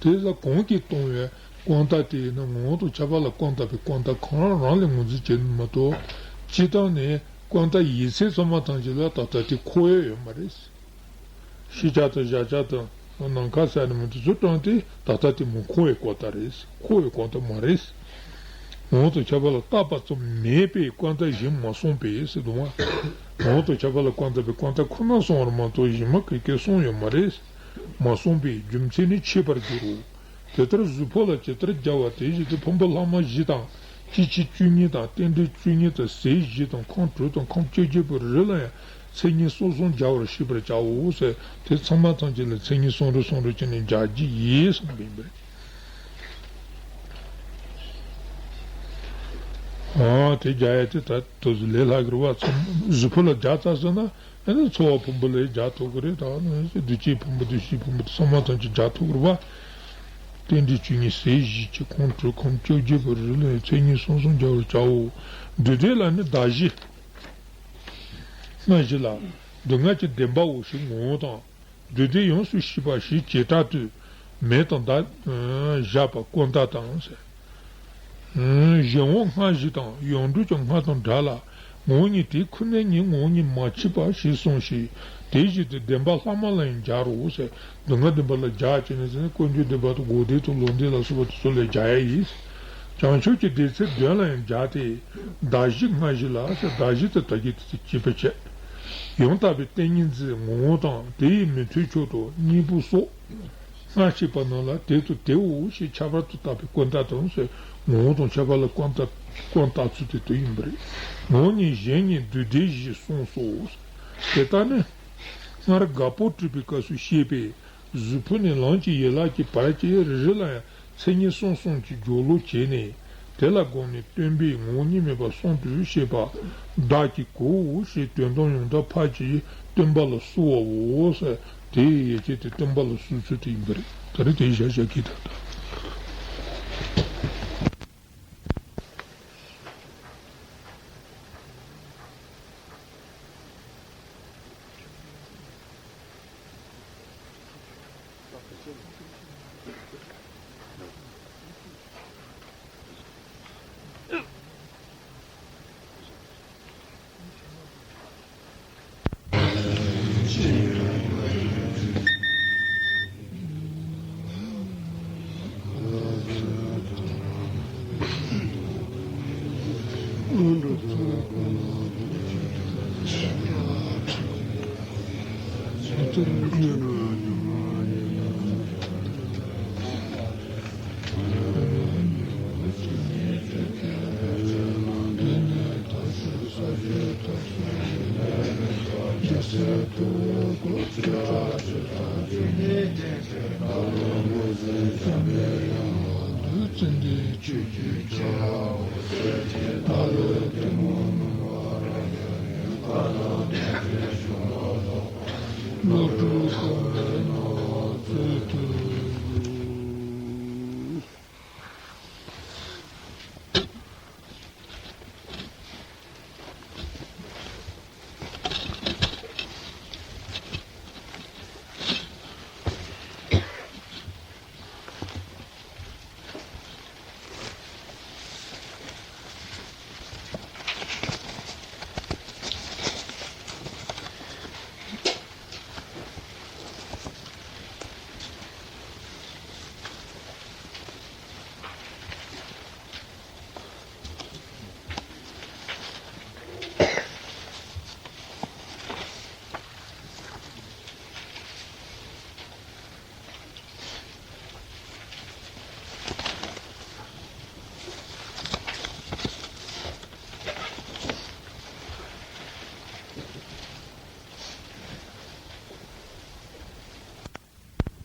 དེ་ལ་གོང་གིས་སྟོང་བའི་ཀུན་བརྟགས་དེ་ཡིན་ན་ངོ་བོ་དང་ཁྱད་པར་ལ་བརྟགས་པའི་ཀུན་བརྟགས་གང་རང་རང་ལས་ངོས་འཛིན་བྱས་ནས་མ་གཏོགས། སྤྱིར་བཏང་ནས་ཀུན་བརྟགས་ཡིན་ཚད་ཚང་མ་ཐམས་ཅད་ལ་ད་ལྟ་དེ་འཁོར་ཡ་ཡོད་མ་རེད། ཤེས་བྱ་དང་གཞལ་བྱ་དང་ནམ་མཁའ་ཟེར་ནས་མི་འདུག་ཚུལ་དྲངས་ཏེ་ད་ལྟ་དེ་མི་འཁོར་བའི་ཀུན་བརྟགས་རེད། འཁོར་བའི་ཀུན་བརྟགས་མ་རེད། ངོ་བོ་དང་ཁྱད་པར་ལ་བརྟགས་པ་ཙམ་མེད་པས་ཀུན་བརྟགས་གཞན་མ་གསུངས་པས་ཟེར་འདུག་བ། ངོ་བོ་དང་ཁྱད་པར་ལ་བརྟགས་པའི་ཀུན་བརྟགས་ཁོ་ན་གསུངས་པར་མ་གཏོགས་གཞན་མ་ག་གེ་གསུངས་ཡོད་མ་རེད། མ་གསུངས་པའི་རྒྱུ་མཚན་ནི་འཆད་པར་འགྱུར་རོ། དེ་ལྟར་གཟུགས་ཕུང་ལ་ཇི་ལྟར་སྦྱར་བ་དེ་བཞིན་དུ་ཕུང་པོ་ལྷག་མ་བཞི་དང་སྐྱེ་མཆེད་བཅུ་གཉིས་དང་རྟེན་འབྲེལ་བཅུ་གཉིས་དང་ཟས་བཞི་དང་ཁམས་དྲུག་དང་ཁམས་བཅོ་བརྒྱད་པོའི་རིགས་ལ་ཡང་མཚན་ཉིད་གསུམ་གསུམ་སྦྱར་བར་ཤེས་པར་བྱའོ་ཟེར། དེ་ཚང་མ་ཐམས་ཅད་ལ་མཚན་ཉིད་གསུམ་རེ་གསུམ་རེ་བྱས་ནས་སྦྱར་གྱི་ཡིན་གསུངས་པ་ཡིན་པ་རེད། ཨ་དེ་སྦྱར་ཡ་དེ་ད་དུ་ལས་སླ་གི་རེད་བ། ཚང་གཟུགས་ཕུང་ལ་སྦྱར་ཚར་སོང་ན། ཨ་ནི་ཚོར་བ་ཕུང་པོ་ལ་སྦྱར་ཐུབ་ཀྱི་རེད། ད་ནི་འདུ་བྱེད་ཕུང་པོ་འདུ་ཤེས་ཕུང་པོ་ཚང་མ་ཐམས་ཅད་སྦྱར་ཐུབ་ཀྱི་རེད་བ། རྟེན་འབྲེལ་བཅུ་གཉིས་ཟས་བཞི་བཅུ་ཁམས་དྲུག་ཁམས་བཅོ་བརྒྱད་པོའི་རིགས་ལ་མཚན་ཉིད་གསུམ་གསུམ་སྦྱར་བར་བྱའོ། འདུས་སྡེ་ལ་ནི་བདག་གཞན་སྔ་ཕྱི་ལ། སྡུག་བསྔལ་གྱི་བདེན་པའོ་ཞེས་ངོ་བོ་དང་། འདུས་སྡེ་ཡོངས་སུ་ཤེས་པ་ཞེས་བྱེ་བྲག་ཏུ། མེ་དང་བརྡར་བཞག་པ་ཀུན་བརྟགས་དང་ཟེར། གཞན་དབང་སྔ་ཕྱི་དང་ཡོངས་གྲུབ་ཀྱང་སྔ་དང་འདྲ་ལ། ངོ་བོ་ཉིད་དེ་ཁོ་ནའི་ཉིད་ངོ་བོ་ཉིད་མ་མཆིས་པ་ཞེས་གསུངས་ཤིང་། དེ་བཞིན་དུ་བདེན་པ་ལྷག་མ་ལ་ཡང་སྦྱར་རོ་ཟེར། སྡུག་བསྔལ་བདེན་པ་ལ་སྦྱར་བྱས་ནས་ཟེར་ན་ཀུན་འབྱུང་བདེན་པ་དང་འགོག་བདེན་དང་ལོག་བདེན་ལ་སོགས་པ་དེ་ཚོ་ལ་སྦྱར་ཡ་ཡིན། བྱང་ཆུབ་ཀྱི་སྡེ་ཚན་བདུན་ལ་ཡང་སྦྱར་ཏེ། བདག་གཞན་སྔ་ཕྱི་ལ་ཟེར། བདག་གཞན་དེ་ད་གིན་དེ་ཚོ་བྱས་པ་བྱས། ཡང་དག་པའི་ཏིང་ངེ་འཛིན་ངོ་བོ་དང་དེ་ཡི་མི་མཐུན་ཕྱོགས་དང་གཉེན་པོ་སོགས། སྔ་ཕྱི་བར་རྣམས་ལ་དེ་དང་དེའོ་ཞེས་ཁྱད་པར་དུ་བརྟགས་པའི་ཀུན་བརྟགས་དང་ཟེར། ངོ་བོ་དང་ཁྱད་པར་ལ་ཀུན་བརྟགས་ཀུན་བརྟགས་ཚུལ་དེ་དེ་ཡིན་པ་རེད། ངོ་བོ་ཉིད་གཞན་གཉིས་འདུས་སྡེ་བཞིས་གསུངས་སོ། དེ་ལྟར་ནི། སྔར་དགག་པ་སྤྲོས་པའི་སྐབས་སུ་བཤད་པའི་གཟུགས་ཕུང་ནས་ལམ་གྱི་ཡན་ལག་གི་བར་གྱི་རིགས་ལ་ཡང་མཚན་ཉིད་གསུམ་གསུམ་གྱིས་སྦྱོར་ཀློག་བྱས་ནས། དེ་ལ་དགོངས་ནས་སྟོན་པས་ངོ་བོ་ཉིད་མེད་པ་གསུམ་དུ་བཤད་པ་བདག་གིས་གོའོ་ཞེས་དོན་དམ་ཡང་དག་ཕར་གྱིས་སྟོན་པ་ལ་གསོལ་བའོ་ཟེར། དེའི་ཡན་ཆད་དེ་སྟོན་པ་ལ་གསོལ་ཚུལ་དེ་ཡིན་པ་རེད། ད་རེས་དེ་བཞག་བཞག་གི་ད་ལྟ།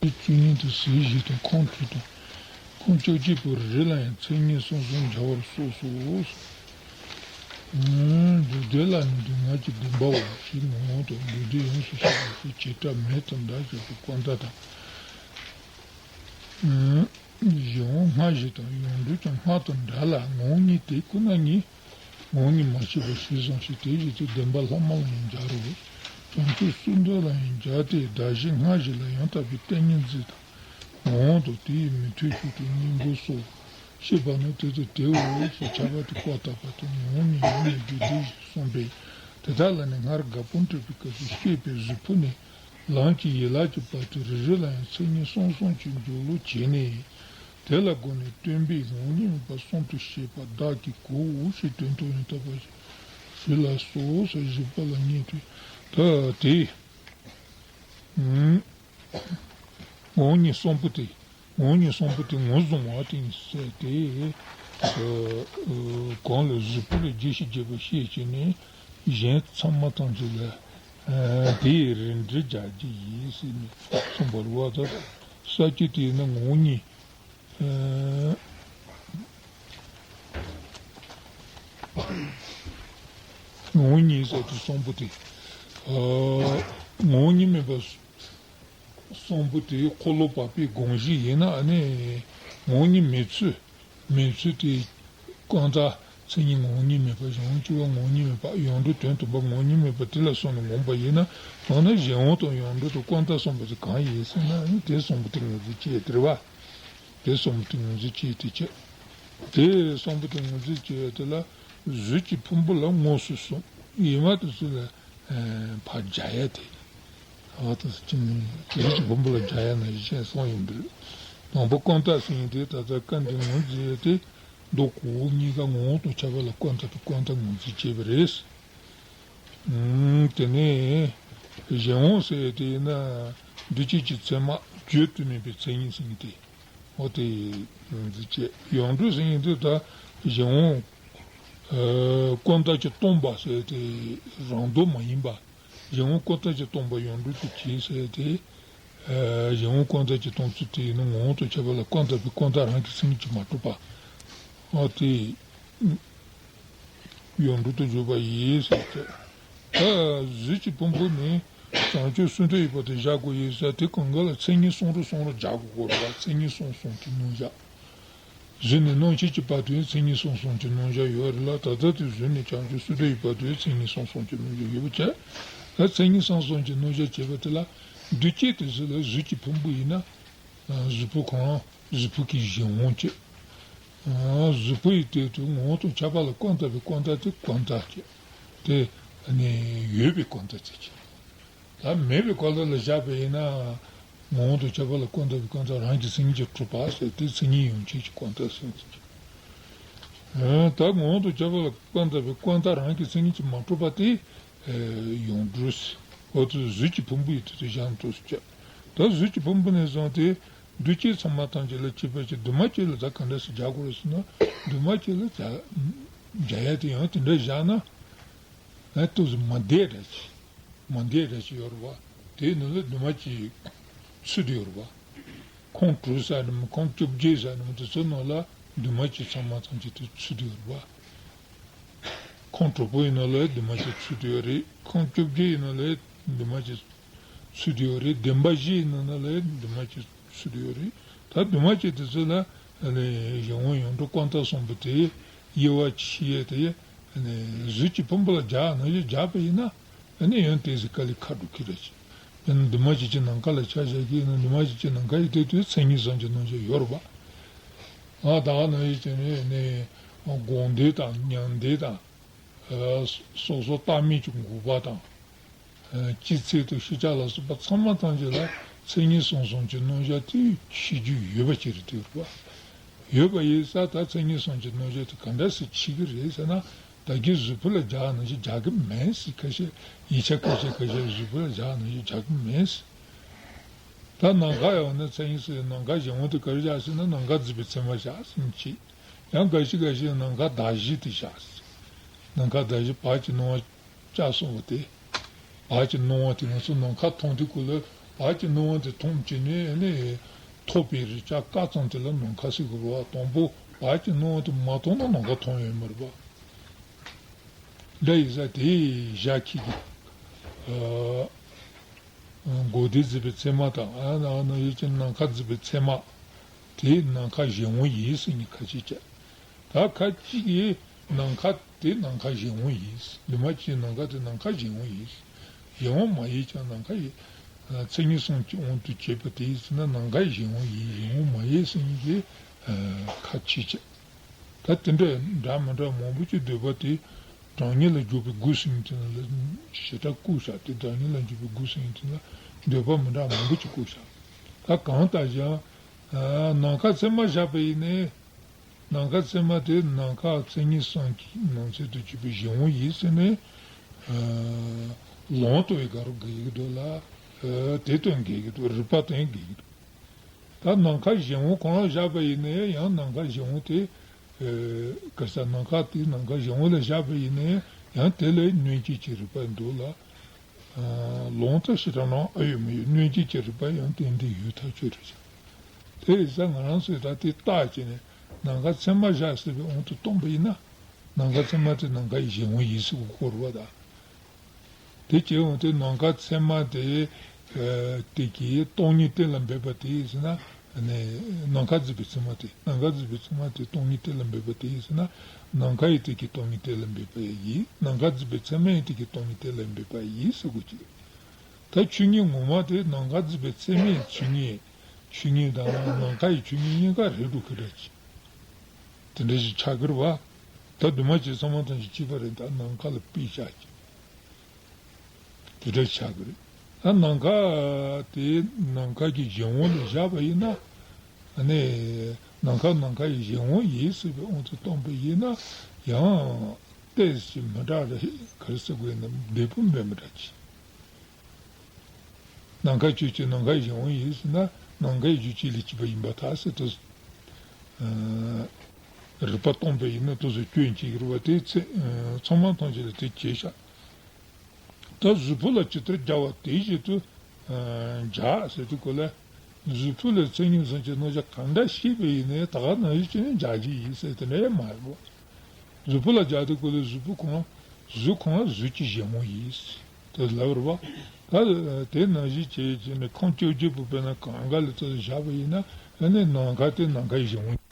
བཅུ་གཉིས་དང་ཟས་བཞི་དང་ཁམས་དྲུག་དང་ཁམས་བཅོ་བརྒྱད་པོའི་རིགས་ལ་ཡང་མཚན་ཉིད་གསུམ་གསུམ་སྦྱར་བར་གསུངས་སོ། འདུས་བདེ་ལ་ནི་སྡུག་བསྔལ་གྱི་བདེན་པའོ་ཞེས་ངོ་བོ་དང་སྡུག་བདེ་ཡོངས་སུ་ཤེས་པ་ཞེས་བྱེ་བྲག་མེད་དང་འདག་བཞག་པའི་བཀའ་མཐའ་དང་། གཞན་དབང་སྔར་བཞིན་དང་ཡོངས་གྲུབ་ཀྱང་སྔར་དང་འདྲ་ལ་ངོ་བོ་ཉིད་དེ་ཁོ་ན་ཉིད་ངོ་བོ་ཉིད་མ་ཤེས་པར་ཞེས་གསུངས་ཤིང་དེ་བཞིན་དུ་བདེན་པ་ལྷག་མ་ལ་ཡང་སྦྱར་རོ། བྱང་ཆུབ་སུ་འདོད་ལ་ཡང་སྦྱར་ཏེ་གདགས་གཞི་སྔར་བཞིན་ལ་ཡང་དག་པའི་ཏིང་ངེ་འཛིན་དང་ངོ་བོ་དང་དེ་ཡི་མི་མཐུན་ཕྱོགས་ཀྱི་གཉེན་པོ་སོགས་ཤེས་པ་ནི་དེ་དང་དེའོ་ཞེས་ཁྱབ་པ་དེ་བཀའ་བཏགས་པ་དང་ངོ་བོ་ཉིད་ཡོད་མེད་རྒྱུ་དེ་བཞིན་གསུངས་པས། དེ་དག་ལ་ནི་སྔར་དགག་པ་འགྲེལ་བའི་སྐབས་སུ་བཤད་པའི་གཟུགས་ཕུང་ནས་ལམ་གྱི་ཡན་ལག་གི་བར་དུ་རེ་རེ་ལ་ཡང་མཚན་ཉིད་གསུམ་གསུམ་གྱིས་འཇོག་ལུགས་བྱས་ནས། དེ་ལ་དགོངས་ནས་སྟོན་པས་ངོ་བོ་ཉིད་མེད་པ་གསུམ་དུ་བཤད་པ་བདག་གིས་གོའོ་ཞེས་དོན་དུ་ཡང་དག་པར་ཞུས་ལགས་སོ་ཟེར་བཞི་པ་ལ་ཉན་ཏེ། ད་དེ་ངོ་བོ་ཉིད་གསུམ་པོ་དེ། ངོ་བོ་ཉིད་གསུམ་པོ་དེ་ངོས་བཟུང་བ་དེ་ཡིན་ཟེར་ཏེ། གོང་ལ་གཟུགས་ཕུང་ལ་རྒྱས་བཤད་རྒྱས་པ་བཤད་བྱས་ནས་གཞན་ཚང་མ་ཐམས་ཅད་ལ་དེ་ཡི་རིགས་འགྲེ་རྒྱག་རྒྱུ་ཡིན་ཟེར་ནས་གསུངས་པ་རེད་བ། ད་ས་བཅད་དེ་ཡིན་ན་ངོ་བོ་ཉིད། ངོ་བོ་ཉིད་ཟེར་དུས་གསུམ་པོ་དེ། ངོ་བོ་ཉིད་མེད་པ་གསུམ་པོ་དེ་འཁོར་ལོ་བར་པའི་དགོངས་གཞི་ཡིན་ན་ཨ་ནི་ངོ་བོ་ཉིད་མེད་ཚུལ། མེད་ཚུལ་དེ་ཀུན་བཏགས་མཚན་ཉིད་ངོ་བོ་ཉིད་མེད་པ་གཞན་དབང་སྤྱི་བོ་ངོ་བོ་ཉིད་མེད་པ་ཡོངས་གྲུབ་དོན་དམ་པ་ངོ་བོ་ཉིད་མེད་པ་དེ་ལ་སོགས་ནས་དགོངས་པ་ཡིན་ན་འོ་ན་གཞན་དབང་དང་ཡོངས་གྲུབ་དང་ཀུན་བཏགས་གསུམ་པོ་དེ་གང་ཡིན་ཟེར་ན་ཨ་ནི་དེ་གསུམ་པོ་དེ་ངོས་འཛིན་བྱེད་དེ་རེད་བ། དེ་གསུམ་པོ་དེ་ངོས་འཛིན་བྱེད་དེ་བྱེད། དེ་གསུམ་པོ་དེ་ངོས་འཛིན་བྱེད་ཡ་དེ་ལ་གཟུགས་ཀྱི་ཕུང་པོ་ལ་དངོས་སུ་གསུངས་ཡིན་མ་དེ་ཚོ་ལ་ཕར་སྦྱར་ཡ་དེ། ཨ་ད་ཅི་ནས་གཟུགས་ཀྱི་ཕུང་པོ་ལ་སྦྱར་ཡ་ན་ཡིན་ཅེས་གསུངས་ཡིན་པས། དང་པོ་ཀུན་བཏགས་ཟེར་ཡིན་དེ་ད་ལྟ་སྐབས་འདིར་ངོས་འཛིན་ཡ་དེ་མདོ་གོ་གཉིས་ཀ་ངོ་བོ་དང་ཁྱབ་པ་ལ་ཀུན་བཏགས་པའི་ཀུན་བཏགས་ངོས་འཛིན་བྱས་པ་རེད། དེ་ནས་གཞན་དབང་ཟེར་དེ་ཡིན་ན་འདུས་བྱས་ཀྱི་མཚན་མ་བརྗོད་དུ་མེད་པའི་མཚན་ཉིད་ཟེར་མཁན་དེ་འོ་དེ་ངོས་འཛིན་བྱས། ཡོངས་གྲུབ་ཟེར་མཁན་དེ་ད་གཞན་དབང་ཀུན་བཏགས་ཀྱིས་སྟོང་པ་ཟེར་དེ་རང་ལྡོག་མ་ཡིན་པ། གཞན་དབང་ཀུན་བཏགས་ཀྱིས་སྟོང་པ་ཡོངས་གྲུབ་ཏུ་བྱེད་ཟེར་ཏེ། གཞན་དབང་ཀུན་བཏགས་ཀྱིས་སྟོང་ཚུལ་དེ་ཡིན་ན་ངོ་བོ་དང་ཁྱབ་པ་ལ་ཀུན་བཏགས་པའི་ཀུན་བཏགས་རང་གི་མཚན་ཉིད་ཀྱིས་མ་གྲུབ་པ། ཨ་དེ་ཡོངས་གྲུབ་ཏུ་གྱུར་པ་ཡིན་ཟེར་ཏེ། ད་གཟུགས་ཀྱི་ཕུང་པོ་ནི་བྱང་ཆུབ་སུ་འདོད་ཡོད་པ་དེ་བཞག་དགོས་ཡིན་ཟེར་དེ་གང་ག་ལ་མཚན་ཉིད་གསུམ་རེ་གསུམ་རེ་སྦྱར་དགོས་རེད་བ། མཚན་ཉིད་གསུམ་གསུམ་གྱིས་མནོ་བཞག་གཟུགས་ནས་སྣང་མཆེད་ཀྱི་བར་དུ་ཡང་མཚན་ཉིད་གསུམ་གསུམ་གྱི་རྣམ་གཞག་ཡོད་རེད་ལ། ད་ལྟ་དེ་གཟུགས་ནས་བྱང་ཆུབ་སུ་འདོད་ཡོད་བར་དུ་ཡང་མཚན་ཉིད་གསུམ་གསུམ་གྱི་རྣམ་གཞག་ཡོད་པ་བྱས། ད་མཚན་ཉིད་གསུམ་གསུམ་གྱི་རྣམ་གཞག་བྱས་པ་དེ་ལ་འདུས་བྱས་དེ་ཚོ་ལ་གཟུགས་ཀྱི་ཕུང་པོ་ཡིན་ན་གཟུགས་ཕུང་གང་། གཟུགས་ཕུང་གི་གཞན་དབང་བྱས། གཟུགས་ཕུང་ཡི་སྟེང་དུ་ངོ་བོ་དང་ཁྱབ་པ་ལ་ཀུན་བཏགས་པའི་ཀུན་བཏགས་དེ་ཀུན་བཏགས་བྱས། དེ་ནི་ཡོད་པའི་ཀུན་བཏགས་དེ་བྱས། ད་མེད་པའི་ཀུན་བཏགས་ལ་བཞག་པ་ཡིན་ན། ངོ་བོ་དང་ཁྱབ་པ་ལ་ཀུན་བཏགས་པའི་ཀུན་བཏགས་རང་གི་མཚན་ཉིད་ཀྱིས་གྲུབ་པ་ཟེར་དེ་མཚན་ཉིད་ཡོངས་ཁྱབ་ཀྱི་ཀུན་བཏགས་ཟེར་གྱི། ད་ངོ་བོ་དང་ཁྱབ་པ་ལ་ཀུན་བཏགས་པའི་ཀུན་བཏགས་རང་གི་མཚན་ཉིད་ཀྱིས་མ་གྲུབ་པ་དེ་ཡོངས་གྲུབ་ཟེར། འོ་དེ་གཟུགས་ཀྱི་ཕུང་པོ་ཡི་དེ་དུ་བཞག་འདུག་ཟེར་གྱི། ད་གཟུགས་ཀྱི་ཕུང་པོ་ནས་བཟུང་སྟེ་འདུས་བྱས་ཚང་མ་ཐམས་ཅད་ལ་སྐྱེས་པ་ཅིག་འདུས་མ་བྱས་ལ་ད་ག་འདྲ་ཞིག་སྦྱར་དགོས་རེད་ཟེར་ན། འདུས་མ་བྱས་ལ་སྦྱར་སྦྱར་ཡ་དེ་ཡང་དེ་འདྲ་བཞག་ན། ཨ་ཏོག་ཙམ་མ་བདེ་འདྲ་ཅིག་མ་བདེ་འདྲ་ཅིག་ཡོད་རེད་བ། དེའི་ནང་ལ་འདུས་མ་བྱས་ཚུད་དེ་ཡོད་རེད་བ། ཁོང་དྲུག་ཟེར་ནས་མི་ཁོང་བཅོ་བརྒྱད་ཟེར་ནས་མི་དེ་ཚོའི་ནང་ལ་འདུས་མ་བྱས་ཚང་མ་ཐམས་ཅད་དེ་ཚུད་དེ་ཡོད་རེད་བ། ཁོང་དྲུག་པོ་ཡི་ནང་ལ་འདུས་མ་བྱས་ཚུད་དེ་ཡོད་རེད། ཁོང་བཅོ་བརྒྱད་ཡི་ནང་ལ་འདུས་མ་བྱས་ཚུད་དེ་ཡོད་རེད། བདེན་པ་བཞི་ཡི་ནང་ལ་འདུས་མ་བྱས་ཚུད་དེ་ཡོད་རེད། ད་འདུས་མ་བྱས་དེ་ཚོ་ལ་གཞན་དབང་ཡོངས་གྲུབ་ཀུན་བཏགས་གསུམ་པོ་དེ་དབྱེ་བ་ཕྱེ་ཡས་དེ་གཟུགས་ཀྱི་ཕུང་པོ་ལ་སྦྱར་ནང་བཞིན་སྦྱར་པ་ཡིན་ན། ཨ་ནི་ཡང་ཏོག་ཙམ་དཀའ་ལས་ཁག་འགྲོ་གི་རེད་ཅེས། ཡང་ན་འདུས་མ་བྱས་ཀྱི་ནམ་མཁའ་ལ་ཆ་བཞག་གི་ཡིན་ན་འདུས་མ་བྱས་ཀྱི་ནམ་མཁའ་ཡི་སྟེང་དུ་མཚན་ཉིད་གསུམ་གྱི་རྣམ་གཞག་ཡོད་རེད་པ། ཨ་ད་ག་ནང་བཞིན་བྱས་ནས་ནི་དགོངས་འདུས་དང་མྱང་འདས་དང་། སོ་སོ་བཏགས་མིང་གི་འགོག་པ་དང་། སྤྱི་མཚན་དང་ཤེས་བྱ་ལ་སོགས་པ་ཚང་མ་ཐམས་ཅད་ལ་མཚན་ཉིད་གསུམ་གསུམ་གྱི་རྣམ་གཞག་དེ་ཤེས་རྒྱུ་ཡོད་པ་ཅིག་རེད་དེ་རེད་པ། ཡོད་པ་ཡིན་ཙང་ད་མཚན་ཉིད་གསུམ་གྱི་རྣམ་གཞག་དེ་ག་འདྲ་སེ་ཕྱེ་གི་རེད་ཟེར་ན། བདག་གིས་གཟུགས་ཕུང་ལ་སྦྱར་ནང་བཞིན་སྦྱར་གི་མིན་ཟེར། ཁ་ཤས་ཡིག་ཆ་ཁ་ཤས་ཁ་ཤས་གཟུགས་ཕུང་ལ་སྦྱར་ནང་བཞིན་སྦྱར་གི་མིན་ཟེར། ད་ནམ་མཁའ་ཡང་ན་མཚན་ཉིད་ཟེར་ནམ་མཁའ་གཞན་དབང་དེ་ག་རེ་བཞག་ཟེར་ན་ནམ་མཁའ་གཟིགས་པའི་མཚན་མ་བཞག་ཟེར་ནས་བྱེད། ཡང་འགའ་ཞིག་འགའ་ཞིག་ནམ་མཁའ་གདགས་གཞི་དེ་བཞག་ཟེར། ནམ་མཁའ་གདགས་གཞི་བག་གི་སྣང་བ་བཅའ་སོང་བ་དེ། བག་གི་སྣང་བ་དེ་ང་ཚོ་ནམ་མཁའ་མཐོང་དུས་སྐབས་ལ་བག་གི་སྣང་བ་དེ་མཐོང་བྱས་ནས་ནི་ཐོབ་པའི་རེག་བྱ་བཀག་ཙམ་དེ་ལ་ནམ་མཁའ་ཟེར་གི་རེད་བ། དང་པོ་བག་གི་སྣང་བ་དེ་མ་མཐོང་ན་ནམ་མཁའ་མཐོང་ཡོད་མ་རེད་བ། འདྲ་ཡིན་ས་དེ་བཞག་ཁྱི་གི། ཨ། མགོ་དེ་བརྫིས་པའི་ཚེར་མ་དང་། ཨ་ན་ཨ་ན་ཡོད་ཀྱི་ནམ་མཁའ་བརྫིས་པའི་ཚེར་མ། དེ་ནམ་མཁའ་གཞན་དབང་ཡིན་ཟེར་ནས་ཁ་ཅིག་བྱས། ད་ཁ་ཅིག་གིས་ནམ་མཁའ་དེ་ནམ་མཁའ་གཞན་དབང་ཡིན། འདུས་མ་བྱས་ནམ་མཁའ་དེ་ནམ་མཁའ་གཞན་དབང་ཡིན། གཞན་དབང་མ་ཡིན་ཀྱང་ནམ་མཁའ་ཡི། ཨ། མཚན་ཉིད་གསུམ་གྱི་དབང་དུ་བྱས་པ་དེ་ཡིན་ཟེར་ན་ནམ་མཁའ་གཞན་དབང་ཡིན། གཞན་དབང་མ་ཡིན་ཟེར་ནས་ཀྱི། ཨ། ཁ་ཅིག་བྱས། ད་དེ་འདྲ་འདྲ་མི་འདྲ་མང་པོ་ཅིག་འདོད་པ་དེ། གྲངས་སྙེད་ལ་འཇུག་པའི་དགོས་ཟེར་མཁན་དེ་ལ་ཞེ་དྲག་བཀོད་བཞག་སྟེ། གྲངས་སྙེད་ལ་འཇུག་པའི་དགོས་ཟེར་མཁན་དེ་ལ་འདོད་པ་མི་འདྲ་མང་པོ་ཅིག་བཀོད་བཞག་ད་གང་ལྟར་ཀྱང་། ཨ། ནམ་མཁའ་ཚད་མར་བཞག་པ་ཡིན་ནའི། ནམ་མཁའ་ཚད་མ་དེ་ནམ་མཁའ་མཚན་ཉིད་གསུམ་གྱི་ནང་ཚན་དུ་གྱུར་པའི་གཞན་དབང་ཡིན་ཟེར་ནས། ཨ། ལུང་སྟོན་པའི་སྐབས་སུ་འགལ་གྱི་འདུག་ལ། ཨ། དེ་དང་འགལ་གྱི་འདུག་རིགས་པ་དང་འགལ་གྱི་འདུག་ད་ནམ་མཁའ་གཞན་དབང་གང་ལ་བཞག་པ་ཡིན་ན་ཡང་ནམ་མཁའ་གཞན་དབང་དེ། ཨ། ག་ས་ནམ་མཁའ་དེ་ནམ་མཁའ་གཞན་དབང་ལ་བཞག་པ་ཡིན་ན་ཡང་དེ་ལ་གནོད་བྱེད་ཀྱི་རིགས་པ་འདུག་ལ། ཨ། ལུང་དང་ཞེ་དྲག་ནང་ཨ་ཡོད་མི་ཡོད། གནོད་བྱེད་ཀྱི་རིགས་པ་ཡང་ཏན་ཏན་ཡོད་ཐག་ཆོད་རེད་ཤག་དེ་ཡིན་ཙང་ང་རང་ཚོས་ད་དེ་བརྟག་བྱས་ནས་ནམ་མཁའ་ཚད་མར་བཞག་ཟེར་བའི་དབང་དུ་བཏང་པ་ཡིན་ན། ནམ་མཁའ་ཚད་མ་དེ་ནམ་མཁའི་གཞན་དབང་ཡིན་ཟེར་དགོས་རེད་པ་ད། དེ་བྱས་འོང་དུས་ནམ་མཁའ་ཚད་མ་དེ། ཨ། དེ་གི་སྟོང་ཉིད་གཏན་ལ་འབེབས་པ་དེ་ཡིན་ཟེར་ན། ནི་ནམ་མཁའ་བརྫིས་པའི་ཚད་མ་དེ། ནམ་མཁའ་བརྫིས་པའི་ཚད་མ་དེ་སྟོང་ཉིད་གཏན་ལ་འབེབས་པ་དེ་ཡིན་ཟེར་ན། ནམ་མཁའ་ཡི་དེ་གི་སྟོང་ཉིད་གཏན་ལ་འབེབས་པ་ཡིན། ནམ་མཁའ་བརྫིས་པའི་ཚད་མ་ཡི་དེ་གི་སྟོང་ཉིད་གཏན་ལ་འབེབས་པ་ཡིན་ཟེར་དགོས་ཀྱི། ད་ཆོས་ཉིད་ངོ་མ་དེ་ནམ་མཁའ་བརྫིས་པའི་ཚད་མའི་ཆོས་ཉིད། ཆོས་ཉིད་དང་ནམ་མཁའ་ཡི་ཆོས་ཉིད་གཉིས་ཀ་རེད་འགྲོ་གི་རེད་ཅེས། དེ་འདྲ་ཞིག་ཆགས་ཀྱི་རེད་པ། ད་འདུས་མ་བྱས་ཚང་མ་ཐམས་ཅད་གཅིག་པ་རེད། ད་ནམ་མཁའ་ལ་དཔེ་བཞག་ཅིང་། དེ་འདྲ་ཆགས་ཀྱི་རེད། ད་ནམ་མཁའ་དེ་ནམ་མཁའ་གི་གཞན་དབང་ལ་བཞག་པ་ཡིན་ན། ཨ་ནི། ནམ་མཁའ་ནམ་མཁའ་ཡི་གཞན་དབང་ཡིན་ཟེར་བའི་དབང་དུ་བཏང་པ་ཡིན་ན། ཡང་ཏོག་ཙམ་མི་འདྲ་རེད། ག་རེ་ཟེར་དགོས་ན་བདེ་པོ་མེད་མི་འདྲ་ཅིག་ནམ་མཁའ་ཆོས་ཅན། ནམ་མཁའི་གཞན་དབང་ཡིན་ཟེར་ན་ནམ་མཁའི་རྒྱུ་ཅན་ལས་སྐྱེས་པ་ཡིན་པར་ཐལ་ཟེར་དུས། ཨ། རིགས་པ་སྟོང་པ་ཡིན་ན་དུས་སུ་སྐྱོན་བྱེད་ཀྱི་རེད་པ། དེ་ཚེ། ཨ། ཚང་མ་ཐམས་ཅད་ལ་དེ་བྱས་ཤག་ད་གཟུགས་ཕུང་ལ་ཇི་ལྟར་སྦྱར་བ་དེ་བཞིན་དུ། ཨ། སྦྱར་ཟེར་དུས་སྐབས་ལ། གཟུགས་ཕུང་ལ་མཚན་ཉིད་གསུམ་གྱི་རྣམ་གཞག་གང་འདྲ་ཤེས་པ་ཡིན་ནའི་ད་ག་ནང་བཞིན་བྱས་ནས་སྦྱར་གྱི་ཡིན་ཟེར་དེ་འདྲ་ཡང་མ་རེད་པ། གཟུགས་ཕུང་ལ་སྦྱར་དུས་སྐབས་ལ་གཟུགས་ཕུང་གང་། གཟུགས་གང་ལ་གཟུགས་ཀྱི་གཞན་དབང་ཡིན། དེ་ལབ་རེད་པ། ད་དེ་ནང་བཞིན་བྱས་བྱས་ནས་ཁམས་བཅོ་བརྒྱད་པོ་དཔེར་ན་གང་ག་ལ་ཙམ་བཞག་པ་ཡིན་ན། ཨ་ནི་ནམ་མཁའ་དེ་ནམ་མཁའི་གཞན་དབང་